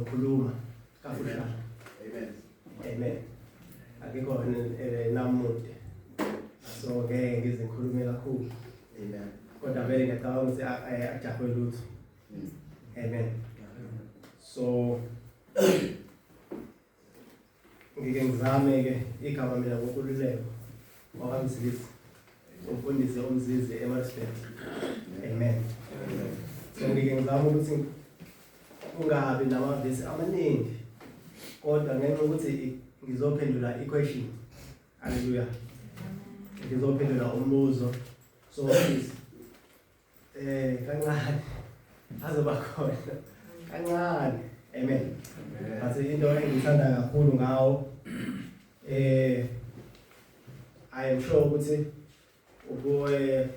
Sizokhuluma kafushane. Amen. Amen. Akekho namude. So ngeke ngize ngikhulume kakhulu. Amen. Kodwa vele ngiyacabanga ukuthi akujahwe lutho. Amen. So ngike ngizame ke igama mina ngokululeko wakaMzizi umfundisi oMzizi eMaritzburg. Amen. So ngike ngizame ukuthi kungabi namavesi amaningi kodwa ngenxa ukuthi ngizophendula i-question. Hallelujah. Ngizophendula umbuzo. So please kancane azoba khona kancane. Amen. But into engithanda kakhulu ngawo I am sure ukuthi ubuye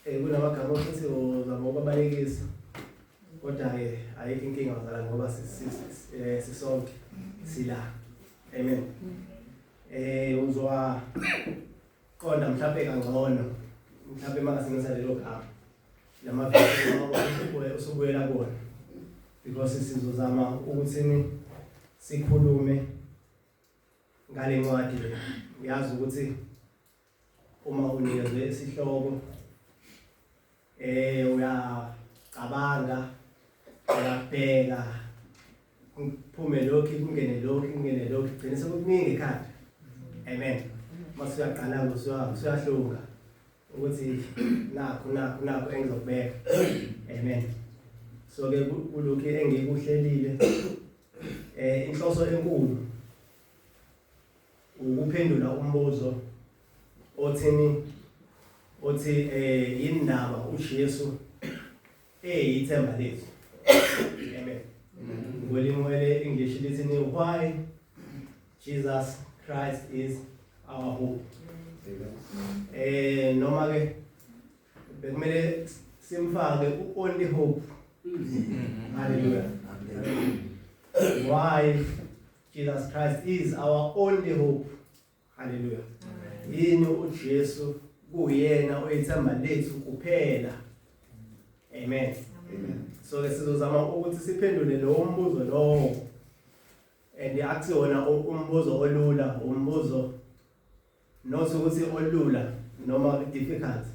kunamagama okuthi uzama ukubalekisa kodwa ke ayikho inkinga bazala ngoba sisonke sila. Amen. Uzwa qonda mhlawumbe kangcono mhlawumbe mangasebenzisa lelo gama lamavesi usubuyela kuwona because sizozama ukuthi sikhulume ngale ncwadi le. Uyazi ukuthi uma unikezwe isihloko uyacabanga, uyabheka, kuphume lokhu kungene lokhu kungene lokhu, gcine sekukuningi ekhanda. Amen. Mase uyaqala usuyahlunga ukuthi nakho nakho nakho engizokubeka. Amen. So ke kulokhu engikuhlelile inhloso enkulu ukuphendula umbuzo othini othi yindaba uJesu eyithemba lethu. Amen. Ngolimi le-English lithi ni why Jesus Christ is our hope. Amen. Noma ke bekumele simfake u-only hope. Hallelujah. Why Jesus Christ is our only hope. Hallelujah. Yini uJesu kuyena oyithemba lethu kuphela. Amen. Amen. So ke sizozama ukuthi siphendule lo mbuzo lowo. And akusiwona umbuzo olula, umbuzo not ukuthi olula noma difficult,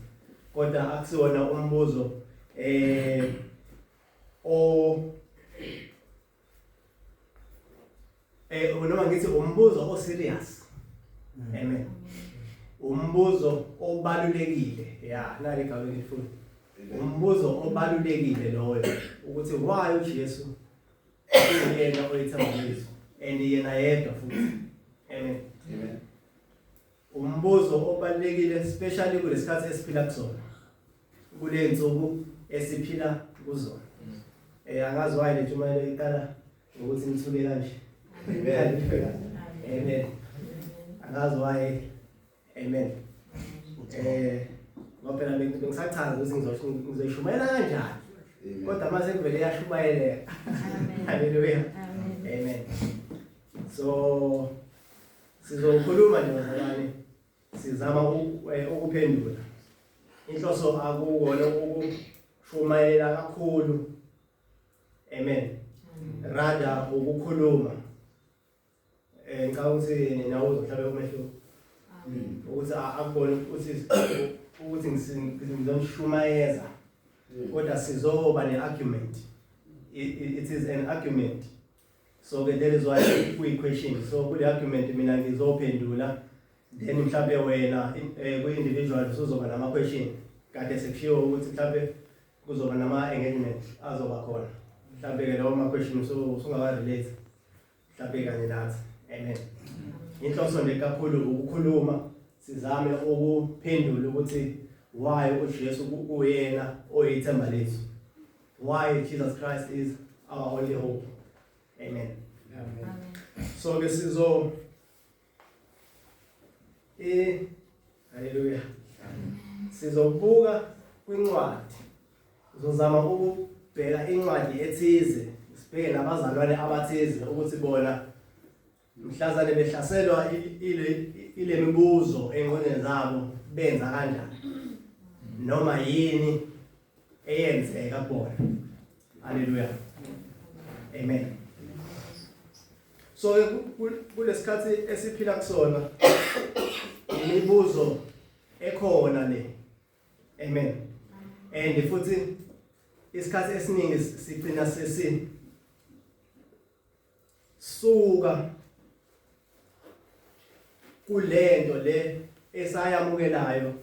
kodwa akusiwona umbuzo o noma ngithi umbuzo o serious. Amen. Umbuzo obalulekile. Yeah, nali igama engilifuna. Umbuzo obalulekile loyo ukuthi why uJesu uyena oyithemba lethu and yena yedwa futhi. Amen. Amen. Umbuzo obalulekile especially kulesikhathi esiphila kusona. Kule nsuku esiphila kuzona. Angazi why le ntshumayelo iqala ngokuthi nithuke kanje. Amen. Amen. Angazi why. Amen. Ngoba phela bengisachaza ukuthi ngizoyishumayela kanjani. Kodwa mase kuvele yashumayeleka. Hallelujah. Amen. So sizokhuluma nje bazalwane, sizama ukuphendula. Inhloso akukona ukushumayela kakhulu. Amen. Rather ukukhuluma. Ngicabanga ukuthi nawe uzohlabe umehluko. Ukuthi akubone ukuthi ngizonishumayeza. Kodwa sizoba ne-argument. It is an argument. So ke there is why kuyi-question. So kule argument mina ngizophendula, then mhlambe wena kwi-individual usuzoba nama-question. Kade sekushiwo ukuthi mhlambe kuzoba nama-engagement azoba khona. Mhlambe ke lawo ma-question usungaka-relate mhlambe kanye nathi. Amen. Inhloso nje kakhulu ukukhuluma, sizame ukuphendula ukuthi why uJesu kuyena oyithemba lethu. Why Jesus Christ is our only hope. Amen. Amen. So ke sizo hallelujah. Sizobuka kwincwadi. Sizozama ukubheka incwadi ethize, sibheke nabazalwane abathize ukuthi bona mhlazane behlaselwa ile mibuzo engqondweni zabo benza kanjani, noma yini eyenzeka kubona. Hallelujah. Amen. So kulesikhathi esiphila kusona imibuzo ekhona le. Amen. And futhi isikhathi esiningi sigcina sesi suka kulento le esayamukelayo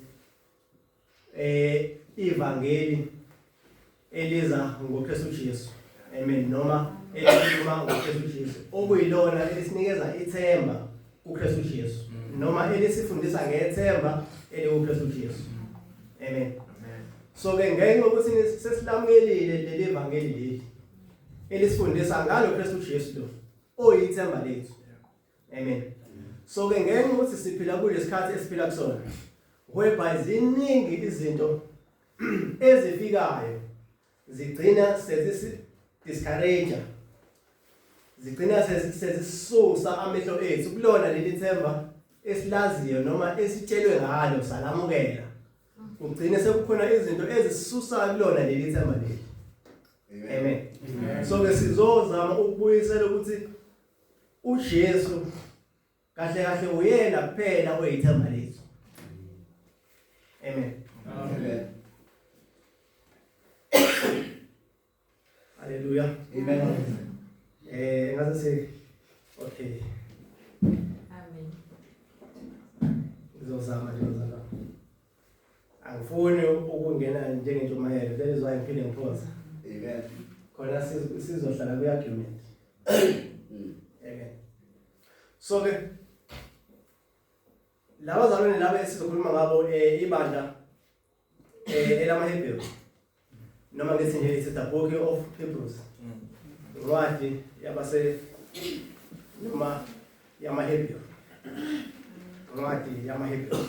ivangeli eliza ngoKristu Jesu. Amen. Noma elikhuluma ngoKristu Jesu okuyilona elisinikeza ithemba kuKristu Jesu noma elisifundisa ngethemba elikuKristu Jesu. Amen. So ke ngenxa yokuthi sesilamukelile leli vangeli leli elisifundisa ngalo Kristu Jesu lo oyithemba lethu. Amen. So ke ngenxa ukuthi siphila kulesikhathi esiphila kusona whereby ziningi izinto ezifikayo zigcina sezisi discourage, zigcina sezisusa amehlo ethu kulona leli themba esilaziyo noma esitshelwe ngalo salamukela. Kugcine sekukhona izinto ezisusa kulona leli themba leli. Amen. So ke sizozama ukubuyisela ukuthi uJesu kahle kahle uyena kuphela oyithemba lethu. Amen. Amen. Hallelujah. Amen. Ngaze si okay. Amen. Ngizozama nje bazalwane. Angifuni ukungena njengentshumayelo, that is why ngiphinde ngiphosa. Amen. Khona sizohlala kwi argument. Amen. So ke laba zalwane laba esizokhuluma ngabo ibandla elamaHebheru noma ngithi nje it's the book of Hebrews. Incwadi yabase noma yamaHebheru. Incwadi yamaHebheru.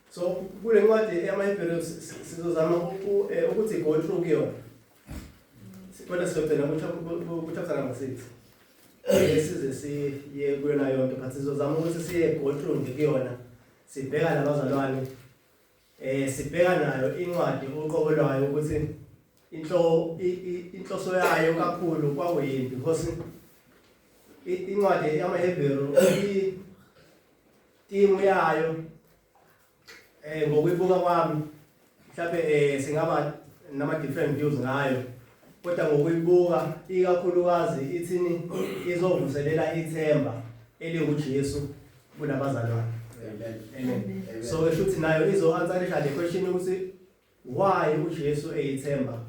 So kule ncwadi yamaHebheru sizozama ukuthi go through kuyona. Kodwa sizogcina ku-chapter number 6. Size siye kuyona yonke but sizozama ukuthi siye go through nje kuyona. Sibheka nabazalwane sibheka nayo incwadi uqobo lwayo ukuthi inhloso yayo kakhulu kwakuyini, because incwadi yamaHebheru timu yayo ngokuyibuka kwami mhlawumbe singaba nama different views ngayo, kodwa ngokuyibuka ikakhulukazi ithini izovuselela ithemba elinguJesu kulabazalwane. Amen. Amen. So eshuthi nayo izo answerisha le question ukuthi why uJesu eyithemba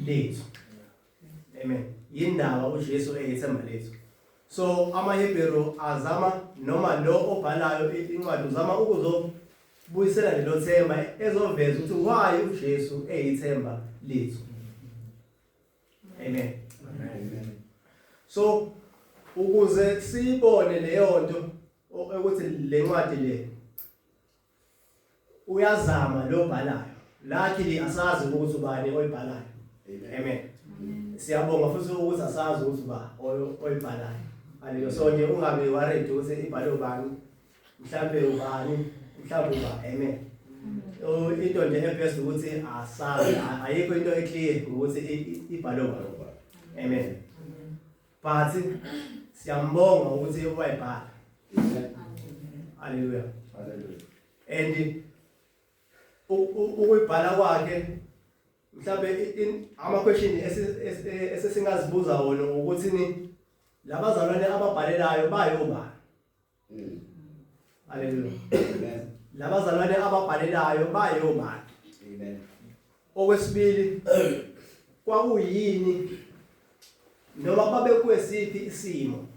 lethu. Amen. Yindaba uJesu eyithemba lethu. So amaHebheru azama noma lo obhalayo incwadi uzama ukuzobuyisela lelo themba ezoveza ukuthi why uJesu eyithemba lethu. Amen. Amen. So ukuze sibone leyo nto ukuthi le ncwadi le uyazama lo bhalayo, luckily asazi ukuthi ubani oyibhalayo. Amen. Amen. Siyabonga futhi ukuthi asazi ukuthi uba oyibhalayo. Haleluya. So nje ungabe worried ukuthi ibhalwe ubani, mhlambe ubani, mhlambe uba. Amen. Into nje ebest ukuthi asazi, ayikho into eclear ukuthi ibhalwe ubani. Amen. But siyambonga ukuthi wayibhala. Amen. Haleluya. Hallelujah. And ukuyibhala kwakhe mhlambe ama question esesingazibuza wona ukuthi ni labazalwane ababhalelayo bayoba. Haleluya. Amen. Labazalwane ababhalelayo bayoba. Amen. Okwesibili kwakuyini noma babekwesiphi isimo,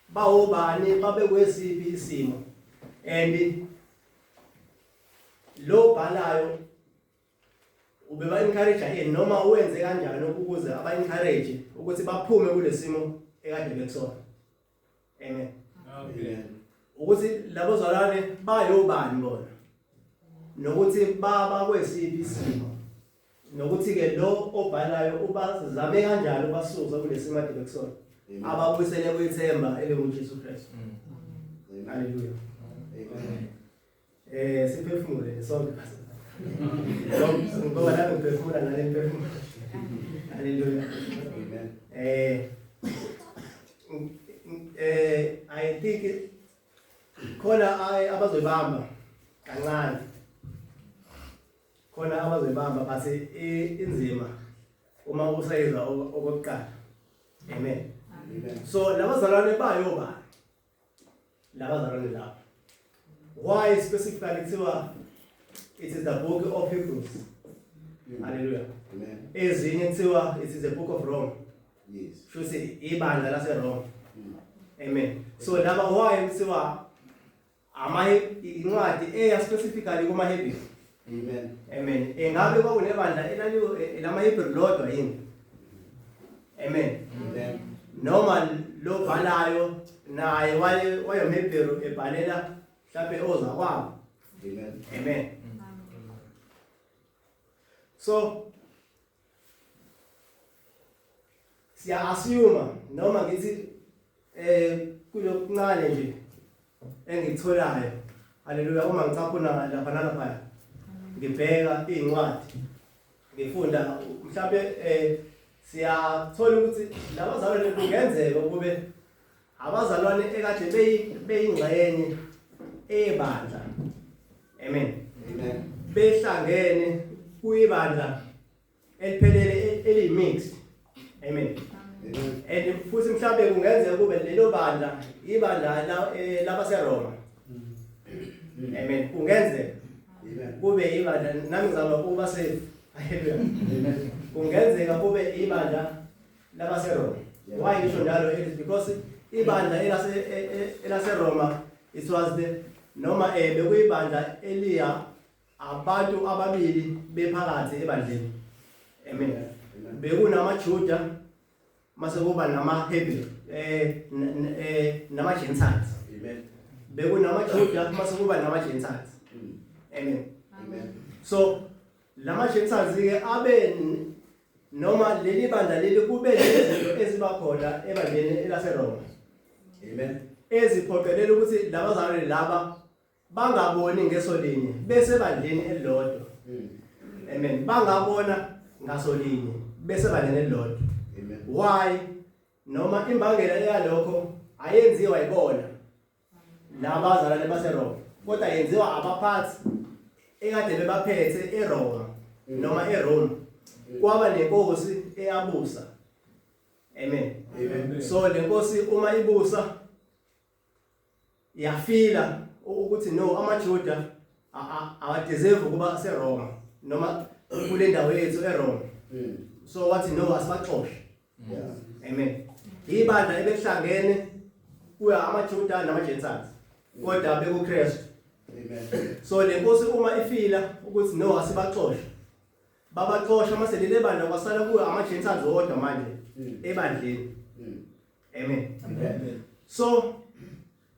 bawobani, babekwesiphi isimo, and lo bhalayo ubeba encourage yini noma uwenze kanjani ukuze aba encourage ukuthi baphume kulesimo ekade bekusona. Amen. Amen. Ukuthi labo zalwane bayobani bona, nokuthi baba kwesiphi isimo, nokuthi ke lo obhalayo ubazame kanjani ubasusa kulesimo ade bekusona, ababuyisele kwithemba elinguJesu Kristu. Haleluya. Amen. Siphefumule sonke pastor. Ngoba nami ngiphefumula nale mphefumulo. Haleluya. Amen. I think khona abazoyibamba kancane. Khona abazoyibamba but inzima uma usayizwa okokuqala. Amen. Amen. So labazalwane bayoba labazalwane lapha. Why specifically kuthiwa it is the book of Hebrews? Hallelujah. Amen. Ezinye kuthiwa it is the book of Rome. Yes. Shuthi ibandla laseRome. Amen. So laba why kuthiwa ama incwadi eya specifically kuma Hebrews. Amen. Amen. Engabe kwakunebandla elaliwo lamaHebrew lodwa yini? Amen. Amen. Noma lo bhalayo naye waye wayomHebrew ebhalela mhlawumbe ozakwabo. Amen. Amen. So siya assume noma ngithi kulokuncane nje engikutholayo. Haleluya, uma ngicaphuna lapha nalapha ngibheka incwadi ngifunda mhlawumbe siyathola ukuthi labazalwane kungenzeka ukube abazalwane ekade beyingxenye ebandla. Amen. Amen. Behlangene kuyibandla eliphelele eliyimixed. Amen. Amen. And futhi mhlawumbe kungenzeka kube lelo bandla ibandla labaseRoma. Amen. Kungenzeka Amen. kube ibandla, nami ngizama ukuba safe. Haleluya. Amen. Kungenzeka kube ibandla labaseRoma. Yeah. Why ngisho njalo? It is because ibandla elaseRoma it was the noma bekuyibandla eliya abantu ababili bephakathi ebandleni. Amen. Amen. BekunamaJuda mase kuba namaHebrew nama Gentiles. Amen. BekunamaJuda mase kuba nama Gentiles. Amen. Amen. So lama Gentiles ke abe noma leli bandla leli kube nezinto eziba khona ebandleni elaseRoma. Amen. Eziphoqelela ukuthi labazalwane laba bangaboni ngeso linye bese bandleni elilodwa. Amen. Bangabona ngaso linye bese bandleni elilodwa. Amen. Why? Noma imbangela yalokho ayenziwa yibona labazalwane baseRoma, kodwa yenziwa abaphathi ekade bebaphethe eRoma noma eRome. Kwaba nenkosi eyabusa. Amen. Amen. So lenkosi uma ibusa yafila ukuthi no, amaJuda awadeserve ukuba seRoma noma kule ndawo yethu eRoma. So wathi no, asibaxoshe. Yeah. Amen. Ibandla ebehlangene kuya amaJuda namaGentiles kodwa bekuKristu. Amen. So lenkosi uma ifila ukuthi no, asibaxoshe, babaxosha. Mase leli bandla kwasala kuyo amaGentiles wodwa manje ebandleni. Amen. Amen. So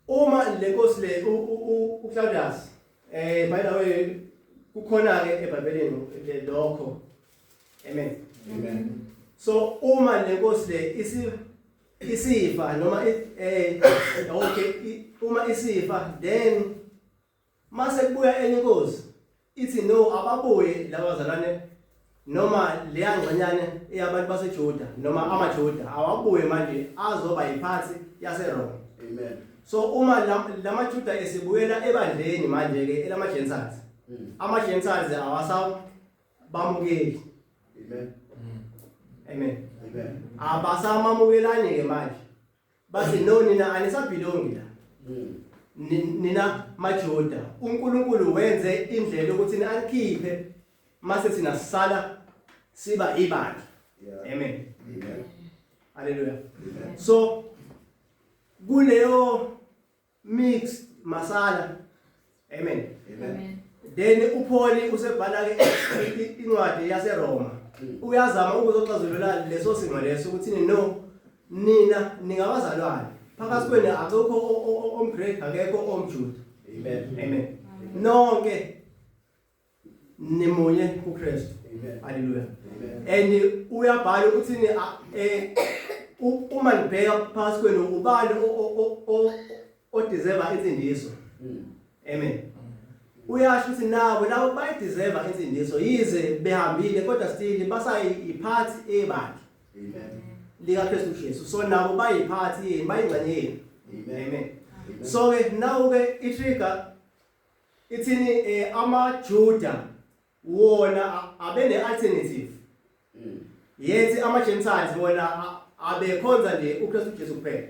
uma lenkosi le uClaudius, by the way kukhona ke eBhayibhelini lokho. Amen. Amen. So uma lenkosi le isifa noma okay, uma isifa, then mase kubuya enye inkosi ithi no, ababuye labazalwane noma leya ngxenyane eyabantu baseJuda noma amaJuda awabuye manje azoba yiphathi yaseRoma. Amen. So uma lamaJuda esibuyela ebandleni manje ke elama Gentiles, ama Gentiles awasabamukeli. Amen. Amen. Amen. Abasamamukelani ke manje, bathi no, nina anisabelongi la. Nina maJuda, uNkulunkulu wenze indlela ukuthi anikhiphe mase sina sisala siba ibandla. Yeah. Amen. Amen. Hallelujah. Amen. So kuleyo mixed masala. Amen. Amen. Then uPaul usebhala ke incwadi yaseRoma. Uyazama ukuzoxazulula leso simo leso ukuthi no, nina ningabazalwane. Phakathi kwenu akekho omGreek, akekho omJuda. Amen. Amen. Nonke nimunye kuKristu. Amen. Hallelujah. Amen. And uyabhala ukuthi uma nibheka phakathi kwenu ubani odeserve insindiso. Amen. Uyasho ukuthi nabo labo bayideserve insindiso yize behambile kodwa still basayipart ebandla. Amen. Lika Kristu Jesu. So nabo bayipart yini, bayingxenye yini. Amen. Amen. So ke now ke itrigger ithini, amaJuda wona abe ne-alternative. Yethi ama-Gentiles bona abekhonza nje uKristu Jesu kuphela.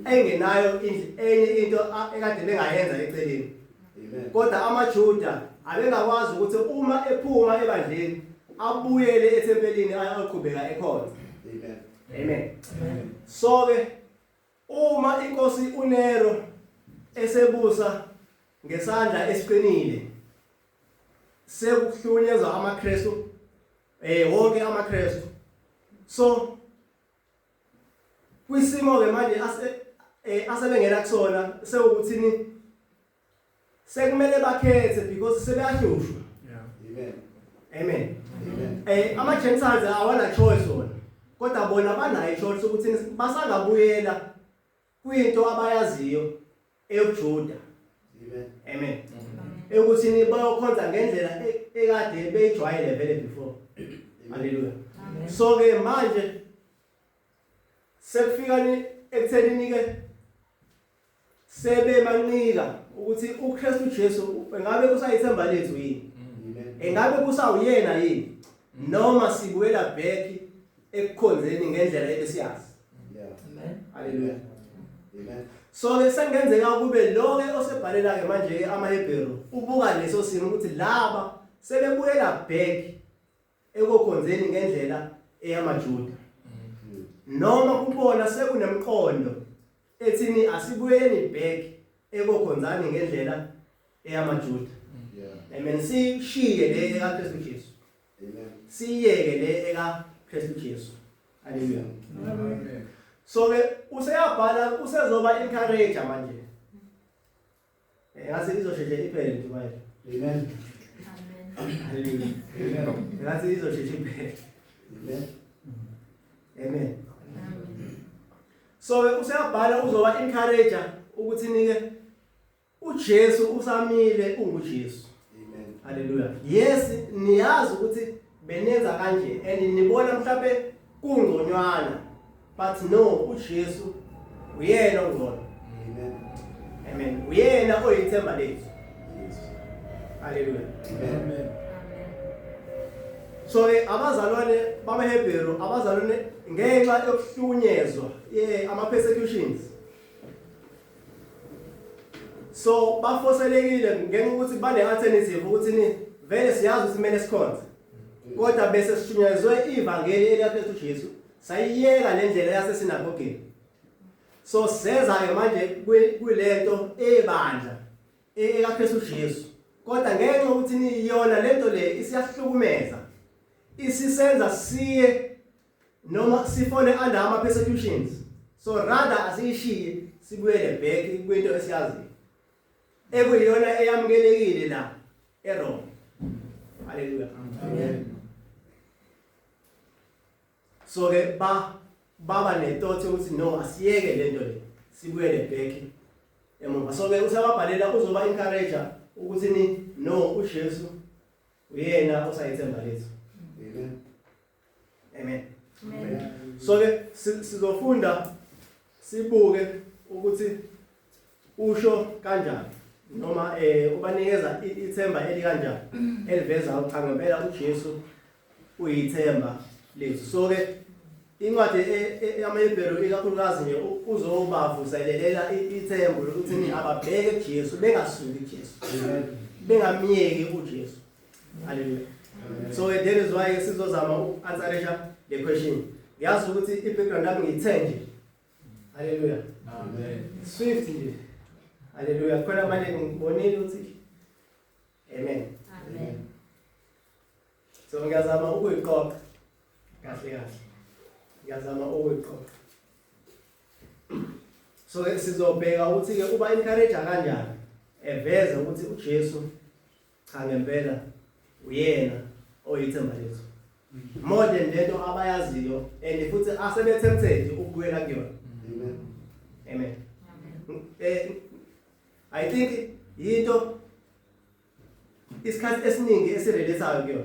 Engenayo enye into ekade bengayenza eceleni. Amen. Kodwa amaJuda abengakwazi ukuthi uma ephuma ebandleni abuyele ethempelini ayoqhubeka ekhonza. Amen. Amen. So ke uma inkosi uNero esebusa ngesandla esiqinile sekuhlunyezwa amaKristu, wonke amaKristu. So kwisimo ke manje asebengena kusona sewukuthini, sekumele bakhethe because sebeyahlushwa. Amen. Amen. Amen. Ama Gentiles awana choice wona. Kodwa bona banayo choice ukuthi basangabuyela kwinto abayaziyo eyobuJuda. Amen. Amen. Ekuthini bayokhonza ngendlela ekade beyijwayele vele before. Hallelujah. Amen. So ke manje sekufika ni ekuthenini ke sebemanqika ukuthi uKristu Jesu engabe kusayithemba lethu yini? Amen. Engabe kusawuyena yini? Noma sibuyela back ekukhonzeni ngendlela ebesiyazi. Yeah. Amen. Hallelujah. Amen. So ke sengenzeka kube lo ke osebhalela ke manje ke amaHebheru ubuka leso simo ukuthi laba sebebuyela back ekukhonzeni ngendlela eyamaJuda. Noma kubona sekunemqondo ethini asibuyeleni back ekukhonzani ngendlela eyamaJuda. Yeah. Amen. Sishiye le ekaKristu Jesu. Amen. Siyeke le ekaKristu Jesu. Hallelujah. Amen. So ke useyabhala usezoba encourage manje. Ngathi izosheshe iphele nje manje. Amen. Amen. Hallelujah. Amen. Ngathi izosheshe iphele. Amen. Amen. Amen. So ke useyabhala uzoba encourage ukuthi nike uJesu usamile unguJesu. Amen. Hallelujah. Yes, niyazi ukuthi benenza kanje and nibona mhlawumbe kungconywana, but no, uJesu uyena ongcono. Amen. Amen. Uyena oyithemba lethu. Yes. Hallelujah. Amen. Amen. So ke abazalwane bamaHebheru, abazalwane ngenxa yokuhlunyezwa, ama persecutions. So bafoselekile ngenxa ukuthi bane alternative ukuthi ni vele siyazi ukuthi kumele sikhonze. Kodwa bese sishunyayezwe ivangeli elikaKristu Jesu, sayiyeka le ndlela yasesinagogeni. So seza ke manje kulento ebandla ekaKristu Jesu. Kodwa ngenxa ukuthi niyona lento le isiyahlukumeza, isisenza siye noma sifone under ama persecutions. So rather asiyishiye sibuyele back kwinto esiyaziyo ekuyiyona eyamukelekile la eRome. Hallelujah. Amen. So ke baba nethought ukuthi no, asiyeke lento le, sibuyele back emuva. So ke usababhalela uzoba encourage ukuthi ni no, uJesu uyena osayithemba lethu. Amen. Amen. Amen. So ke sizofunda sibuke ukuthi usho kanjani noma ubanikeza ithemba elikanjani eliveza ukuthi cha ngempela uJesu uyithemba lethu. So ke incwadi yamaHebheru ikakhulukazi nje uzobavuselelela ithemba lokuthi ni ababheke kuJesu, bengasuki kuJesu. Amen. Bengamyeki uJesu. Hallelujah. Amen. So that is why sizozama uku-answerisha the question. Ngiyazi ukuthi i-background yami ngiyithe nje. Hallelujah. Amen. Swift nje. Hallelujah. Khona manje ngibonile ukuthi amen. Amen. So ngiyazama ukuyiqoqa kahle kahle. Ngiyazama ukuyiqoqa. So ke sizobheka ukuthi ke uba encourage kanjani eveze ukuthi uJesu cha ngempela uyena oyithemba lethu. More than lento abayaziyo and futhi asebethempted ukubuyela kuyona. Amen. Amen. Amen. I think yinto isikhathi esiningi esirelateayo kuyona.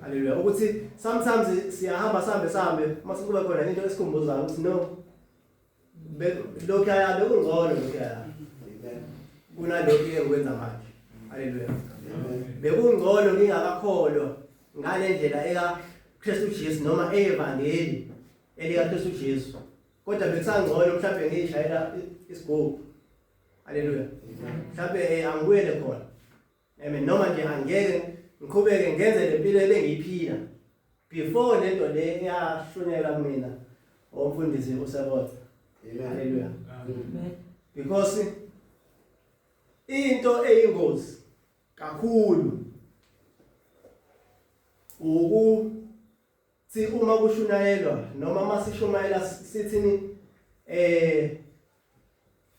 Haleluya. Ukuthi sometimes siyahamba sihambe sihambe mase kube khona into esikhumbuzayo ukuthi no, lokhu ya bekungcono lokhu ya kunalokhu engikwenza manje. Haleluya. Bekungcono ngingakakholwa ngale ndlela eka Kristu Jesu noma evangeli elika Kristu Jesu. Kodwa bekusangcono mhlawumbe ngiyishayela isigubhu. Haleluya. Mhlawumbe angibuyele khona. Amen. Noma nje angeke ngiqhubeke ngenze lempilo ebengiyiphila before lento le eyashonela kumina omfundisi uSebotha. Haleluya. Amen. Because into eyingozi kakhulu ukuthi uma kushunayelwa noma masishumayela sithini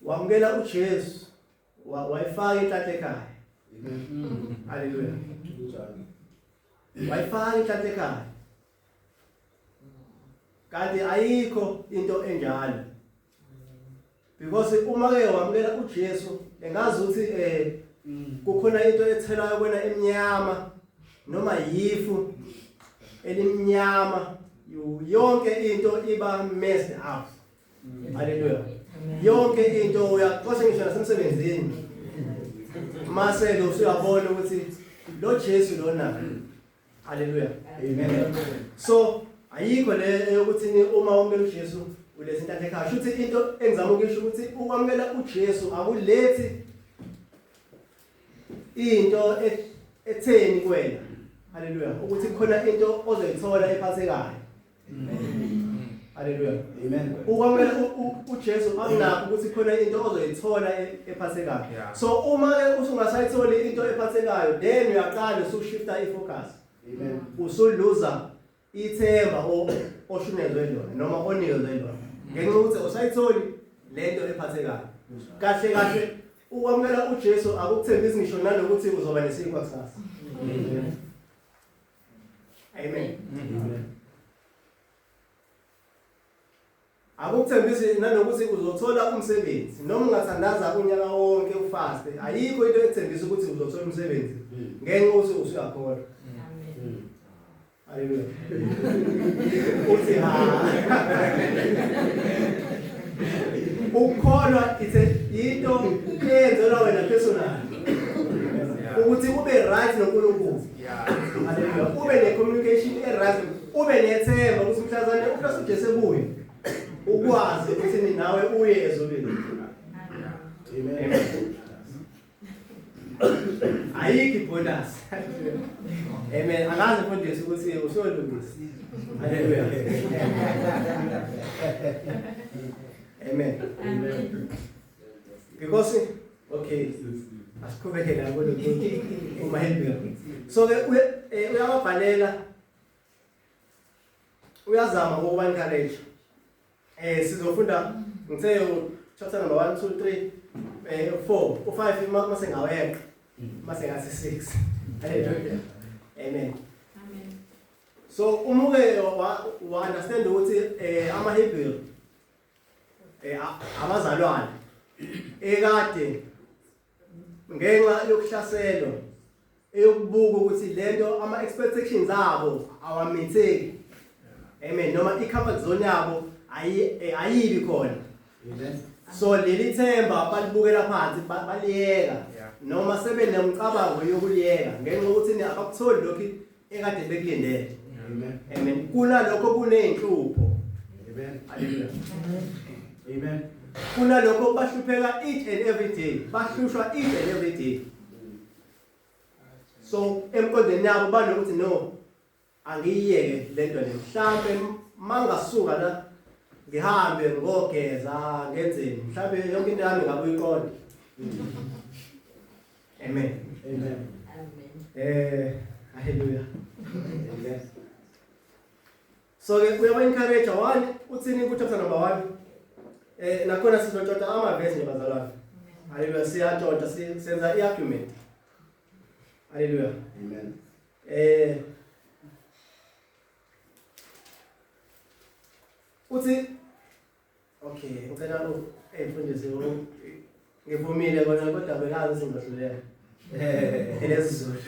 wamukela uJesu, wayifaka inhlanhla ekhaya. Haleluya. Wayifaka inhlanhla ekhaya. Kanti ayikho into enjalo. Because uma ke wamukela uJesu engazi ukuthi kukhona into ethelayo kwena emnyama noma yifu elimnyama, yonke into iba messed up. Haleluya. Yonke into uyaxosha ngisho nasemsebenzini. Mase ke usuyabona ukuthi lo Jesu lona. Haleluya. Amen. So ayikho le eyokuthi uma wamukela uJesu uletha inhlanhla ekhaya. Shuthi into engizama ukusho ukuthi ukwamukela uJesu akulethi into etheni kuwena. Haleluya. Ukuthi khona into ozoyithola ephathekayo. Haleluya. Amen. Ukwamukela uJesu akunakho ukuthi khona into ozoyithola ephathekayo. So uma ke usungasayitholi into ephathekayo, then uyaqala usushifta ifocus. Amen. Usuluza ithemba oshunezwe lona noma onikezwe lona. Ngenxa yokuthi usayitholi lento ephathekayo. Kahle kahle ukwamukela uJesu akukuthembisi ngisho nanokuthi uzoba nesinkwa kusasa. Amen. Amen. Amen. Akukuthembisi nanokuthi uzothola umsebenzi noma ungathandaza unyaka wonke ufaste, ayikho into ekuthembisa ukuthi uzothola umsebenzi ngenxa yokuthi usuyakholwa. Amen. Haleluya. Uthi ha. Ukukholwa it's into eyenzelwa wena personal. Ukuthi ube right noNkulunkulu. Haleluya. Ube ne communication e right, ube nethemba ukuthi mhlazane uKristu Jesu ebuye. Ukwazi ukuthi nawe uye ezulwini. Amen. Ayikho ibonus. Amen. Angazi mfundisi ukuthi usuyolungisa. Haleluya. Amen. Amen. Because okay, asiqhubeke la kulokhu uma help. So ke uyababhalela, uyazama ukuba encourage. Sizofunda ngithe chapter number 1 2 3 4 u5 mase ngaweqa mase ngathi 6. Haleluya. Amen. Amen. So umuke wa understand ukuthi ama Hebrew abazalwane ekade ngenxa yokuhlaselwa eyokubuka ukuthi lento ama expectations abo awamitheki. Amen. Noma i comfort zone yabo ayibi khona. Amen. So leli themba balibukela phansi, baliyeka noma sebenomcabango yokuliyeka ngenxa yokuthi abakutholi lokhu ekade bekulindele. Amen. Amen. Kunalokho kuneyinhlupho. Amen. Haleluya. Amen. Kunalokho bahlupheka each and every day, bahlushwa each and every day. So emqondweni yabo banokuthi no, angiyiyeke lento le, mhlambe mangasuka la ngihambe ngogeza ngenzeni, mhlambe yonke into yami ngabe uyiqonda. Amen. Amen. Amen. Haleluya. Amen. So ke uyaba encourage one uthini ku chapter number 1. Nakhona sizotshota ama verse nje bazalwane. Haleluya, siyatshota senza i-argument. Haleluya. Amen. Uthi okay, ngicela mfundisi Ngivumile kona kodwa bengazi ukuthi ngizohluleka. ElesiZulu.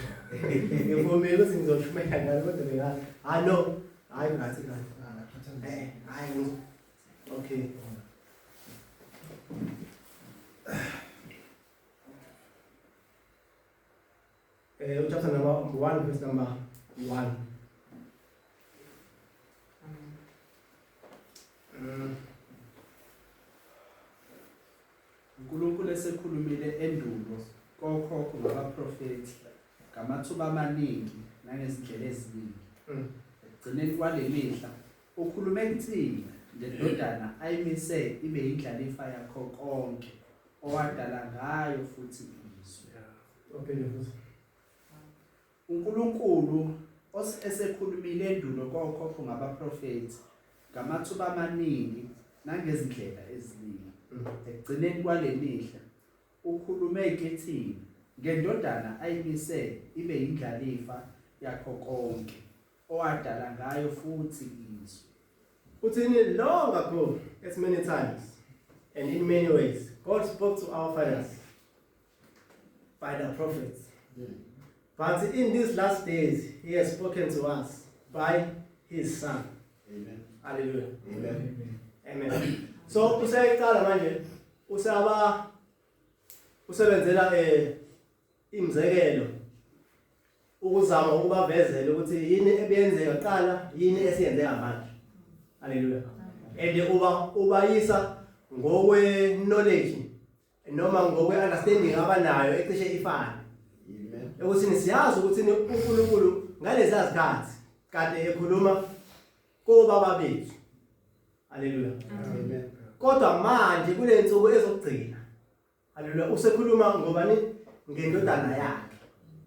Ngivumile ukuthi ngizoshumayela ngalo kodwa bengazi. Ah no, hayi ngathi kahle. Hayi okay. Chapter number 1 verse number 1. uNkulunkulu esekhulumile endulo kokhokho ngabaprofethi ngamathuba amaningi nangezindlela eziningi. Ekugcineni kwale mihla ukhulume kuthina ngendodana ayimise ibe yindlalifa yakho konke owadala ngayo futhi izwe. Okay, futhi. uNkulunkulu esekhulumile endulo kokhokho ngabaprofethi ngamathuba amaningi nangezindlela eziningi. Ekugcineni kwale mihla ukhulume kithina ngendodana ayimise ibe yindlalifa yakho konke owadala ngayo futhi izwe. Uthini long ago, as many times and in many ways, God spoke to our fathers by the prophets. But in these last days, he has spoken to us by his Son. Amen. Hallelujah. Amen. Amen. So useyiqala manje usaba usebenzela imizekelo ukuzama ukubavezela ukuthi yini ebiyenzeka kuqala, yini esiyenzeka manje. Hallelujah. And uba ubayisa ngokwe knowledge noma ngokwe understanding abanayo ecishe ifane. Amen. Ukuthi siyazi ukuthi uNkulunkulu ngalezi zikhathi kade ekhuluma kobaba bethu. Hallelujah. Amen. Kodwa manje kule nsuku ezokugcina, haleluya, usekhuluma ngobani? Ngendodana yakhe.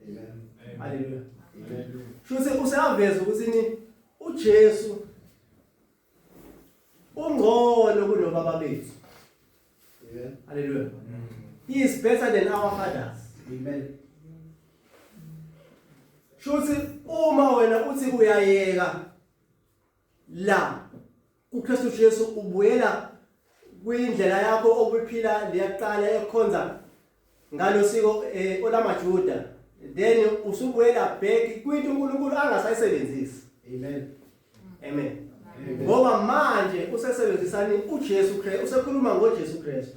Amen. Haleluya. Amen. Shuthi useyaveza ukuthi ni uJesu ungcono kunobaba bethu. Amen. Haleluya. He is better than our fathers. Amen. Shuthi uma wena uthi uyayeka la kuKristu Jesu, ubuyela kwindlela yakho obuphila liyaqala ekhonza ngalosiko olamaJuda, then usubuyela back kwinto uNkulunkulu angasayisebenzisi. Amen. Amen. Amen. Ngoba manje usesebenzisani uJesu Kristu, usekhuluma ngoJesu Kristu.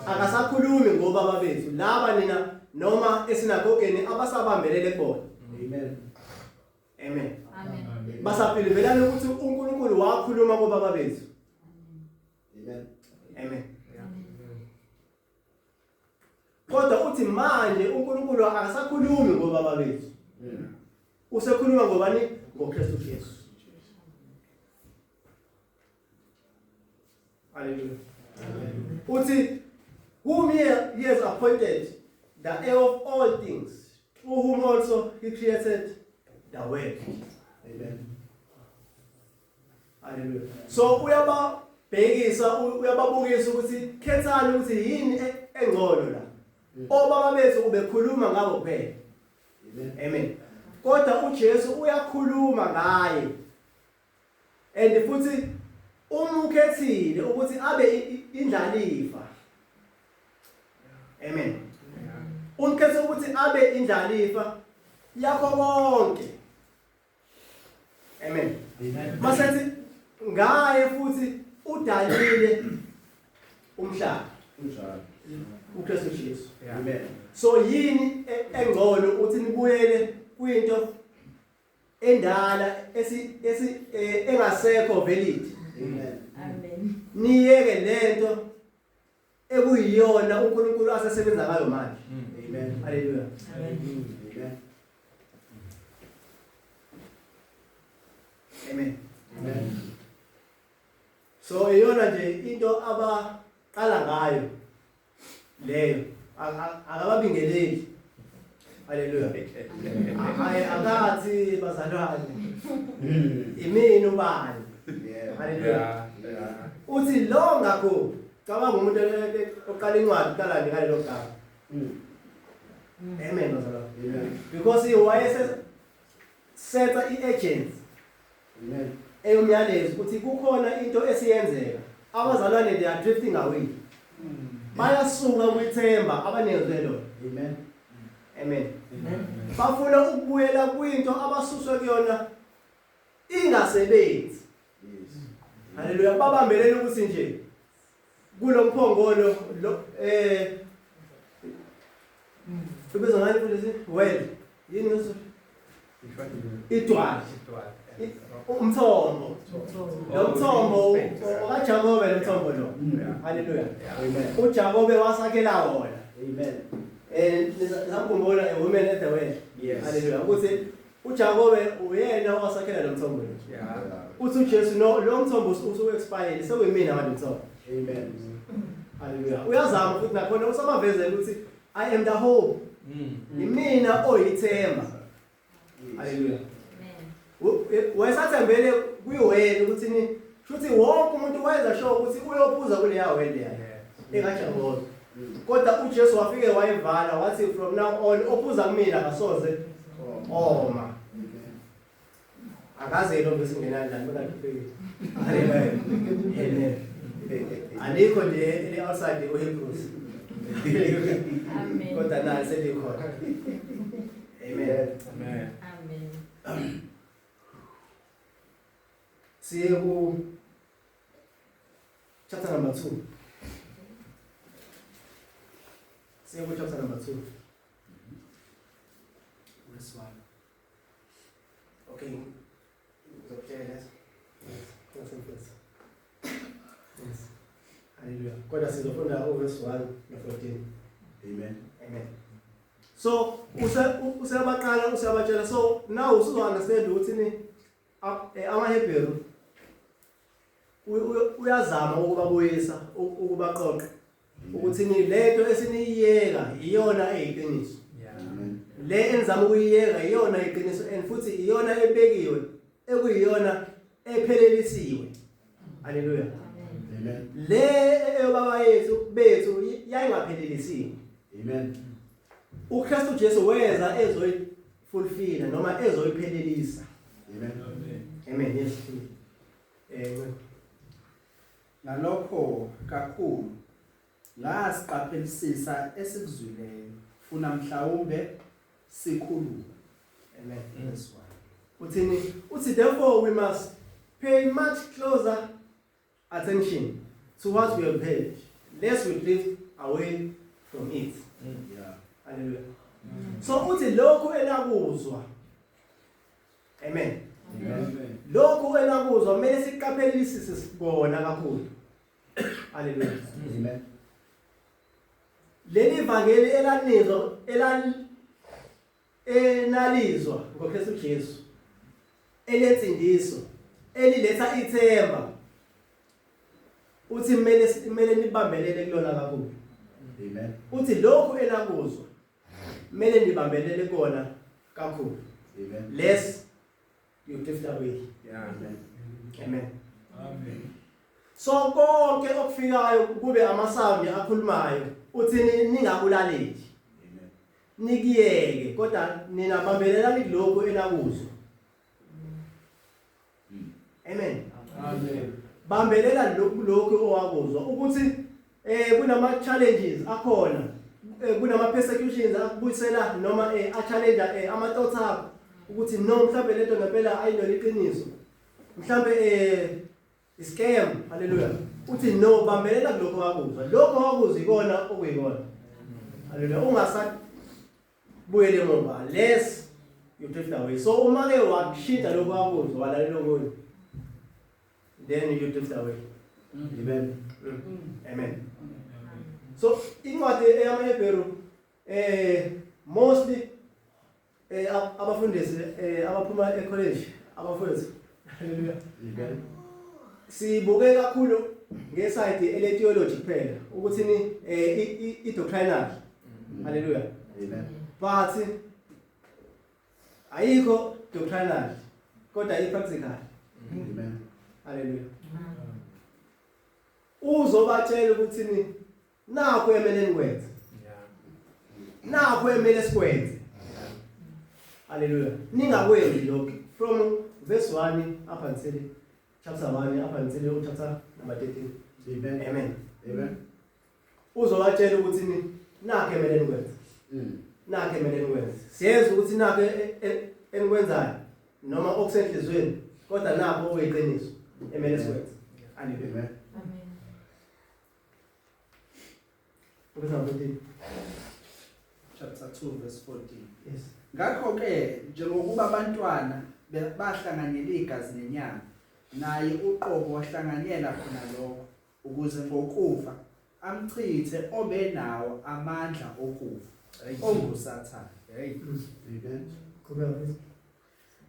Akasakhulumi ngobaba bethu laba nina noma esinagogeni abasabambelele khona. Amen. Amen. Amen. Basaphilevelana ukuthi uNkulunkulu wakhuluma kobaba bethu. Amen. Amen. Kodwa uthi manje uNkulunkulu akasakhulumi ngobaba bethu. Usekhuluma ngobani? NgoKristu Jesu. Hallelujah. Uthi whom he has appointed the heir of all things, through whom also he created the world. Amen. Hallelujah. So uyababhekisa, uyababukisa ukuthi khethani ukuthi yini engcono la. Obaba bethu ubekhuluma ngabo kuphela. Amen. Amen. Kodwa uJesu uyakhuluma ngaye. And futhi umukhethile ukuthi abe indlalifa. Amen. Umkhethe ukuthi abe indlalifa yakho konke. Amen. Amen. Masethi ngaye futhi udalile umhlaba. Kunjalo. uKristu Jesu. Amen. So yini engcono ukuthi nibuyele kwinto endala esi engasekho valid. Amen. Amen. Niyeke lento ekuyiyona uNkulunkulu asesebenza ngayo manje. Amen. Hallelujah. Amen. Amen. Amen. Amen. So iyona nje into abaqala ngayo leyo, akababingeleli. Hallelujah. Hayi, akathi bazalwane imini ubani. Yeah. Hallelujah. Uthi lo ngakho cabanga umuntu oqala incwadi uqala nje ngalelo gama. Amen bazalwane. Amen. Because he wayese setha i-agency Amen. eyomyalezo ukuthi kukhona into esiyenzeka, abazalwane they are drifting away. Bayasuka kwithemba abanezwe lona. Amen. Amen. Bafuna ukubuyela kwinto abasuswe kuyona ingasebenzi. Yes. Haleluya. Babambelela ukuthi nje kulomphongolo lo ubizwa ngani mfundisi? Well, yini ngeso? Idwala. Umthombo. Lo mthombo okaJakobe lo mthombo lo. Haleluya. Amen. uJakobe wasakhela wona. Amen. Nisakhumbula a woman at the well. Yes. Haleluya. Ukuthi uJakobe uyena owasakhela lo mthombo lo. Uthi uJesu no lo mthombo usu expire sekuyimina manje umthombo. Amen. Haleluya. Uyazama futhi nakhona usamavezela ukuthi I am the hope. Yimina oyithemba. Haleluya. Amen. Wayesathembele kuyiwena ukuthi ni shuthi wonke umuntu wayenza sure ukuthi uyophuza kuleya well leya. EkaJakobe. Kodwa uJesu wafike wayivala wathi from now on ophuza kumina akasoze oma. Amen. Akaze lo besingenani la mina ngifike. Haleluya. Amen. Alikho nje eli outside uHebrews. Amen. Kodwa naye selikhona. Amen. Amen. Amen. Siye ku chapter number 2. Siye ku chapter number 2. Verse 1. Okay. Ngizokutshela leso. Yes. Yes. Yes. Hallelujah. Kodwa sizofunda uverse 1 no 14. Amen. Amen. So useyabaqala useyabatshela, so now usuzo understand ukuthi ni amaHebheru uyazama ukubabuyisa, ukubaqoqa ukuthi ni lento esiniyiyeka iyona eyiqiniso. Amen. Le enizama ukuyiyeka iyona iqiniso and futhi iyona ebekiwe ekuyiyona ephelelisiwe. Haleluya. Amen. Amen. Le eyobaba yethu bethu yayingaphelelisiwe. Amen. uKristu Jesu weza ezoyifulfilla noma ezoyiphelelisa. Amen. Amen. Yes. Ngalokho kakhulu ngasiqaphelisisa esikuzwileyo funa mhlawumbe sikhulume. Amen. Verse 1. Uthini? Uthi therefore we must pay much closer attention to what we have heard, lest we drift away from it. Yeah. Hallelujah. So uthi lokhu elakuzwa. Amen. Amen. Lokhu elakuzwa kumele siqaphelisise sibona kakhulu. Hallelujah. Amen. Leli vangeli elanizwa enalizwa ngoKristu Jesu, eletsindiso, eliletha ithemba, uthi kumele nibambelele kulona kakhulu. Amen. Uthi lokhu elakuzwa kumele nibambelele kona kakhulu, Amen. lest you drift away. Amen. Amen. Amen. So konke okufikayo kube amasound akhulumayo, uthi ningakulaleli, Amen. nikiyeke, kodwa nina bambelelani kulokhu enakuzwa. Amen. Amen. Bambelela lokhu owakuzwa ukuthi kunama challenges akhona, kunama persecutions akubuyisela noma a challenge ama thoughts akho ukuthi no, mhlawumbe lento ngempela ayilona iqiniso, mhlawumbe scam. Haleluya. Uthi no, bambelela kulokho owakuzwa, lokho owakuzwa ikona okuyikona. Haleluya. Ungasabuyele emuva lest you drift away. So uma ke wakushintsha lokho owakuzwa walalela okunye, then you drift away. Amen. Amen. So incwadi eyamaHebheru mostly abafundisi abaphuma ecollege, abafowethu, haleluya, Amen. sibuke kakhulu ngeside ele theology kuphela ukuthi ni i doctrinal. Haleluya. Amen. But ayikho doctrinal kodwa i practical. Amen. Haleluya. Uzobatshela ukuthi ni nakho emele nikwenze, nakho emele sikwenze. Haleluya. Ningakwenzi lokho from verse 1 up until chapter 1 up until chapter number 13. Amen. Amen. Amen. Uzobatshela ukuthi ni nakhe emele nikwenze. Nakhe emele nikwenze. Siyezwa ukuthi nakhe enikwenzayo noma okusenhlizweni kodwa nakho okuyiqiniso emele sikwenze. Haleluya. Amen. Amen. Verse 14. Chapter 2 verse 14. Yes. Ngakho ke njengokuba abantwana bahlanganyela igazi nenyama, naye uqobo wahlanganyela khona lokho, ukuze ngokufa amchithe obenawo amandla okufa, onguSathane. Hey. Amen. Qhubeka please.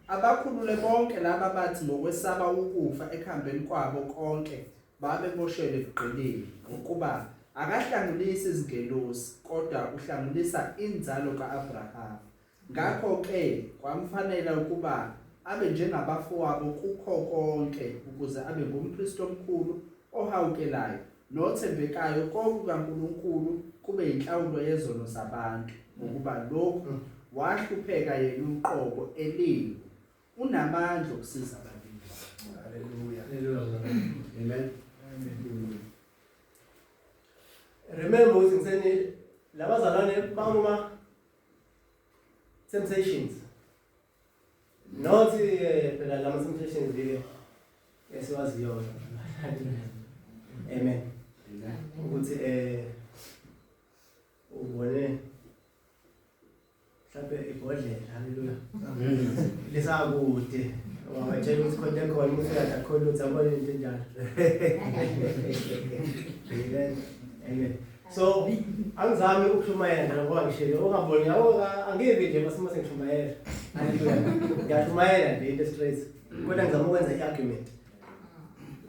Abakhulule bonke laba bathi ngokwesaba ukufa ekuhambeni kwabo konke babeboshelwe ebugqilini, ngokuba akahlangulisi izingelosi kodwa uhlangulisa inzalo kaAbrahama. Ngakho ke kwamfanela ukuba abe njengabafowabo kukho konke, ukuze abe ngumpristi omkhulu ohawukelayo nothembekayo kokukaNkulunkulu, kube inhlawulo yezono zabantu, ngokuba lokhu wahlupheka yena uqobo eliwe, unamandla okusiza ababili. Hallelujah. Hallelujah. Amen. Remember ukuthi ngiseni labazalwane bakuma temptations. Not phela lama temptations ke esiwaziyo. Amen. Amen. Ukuthi ubone mhlawumbe ibhodlela, haleluya, lisakude wabatshela ukuthi khona ekhona ukuthi uyadla khona ukuthi abone into enjalo. Amen, amen. So angizami ukushumayela nje ngoba ngishilo ungaboni yabo angivi nje mase mase ngishumayela, haleluya, ngiyashumayela nje into straight, kodwa ngizama ukwenza i-argument,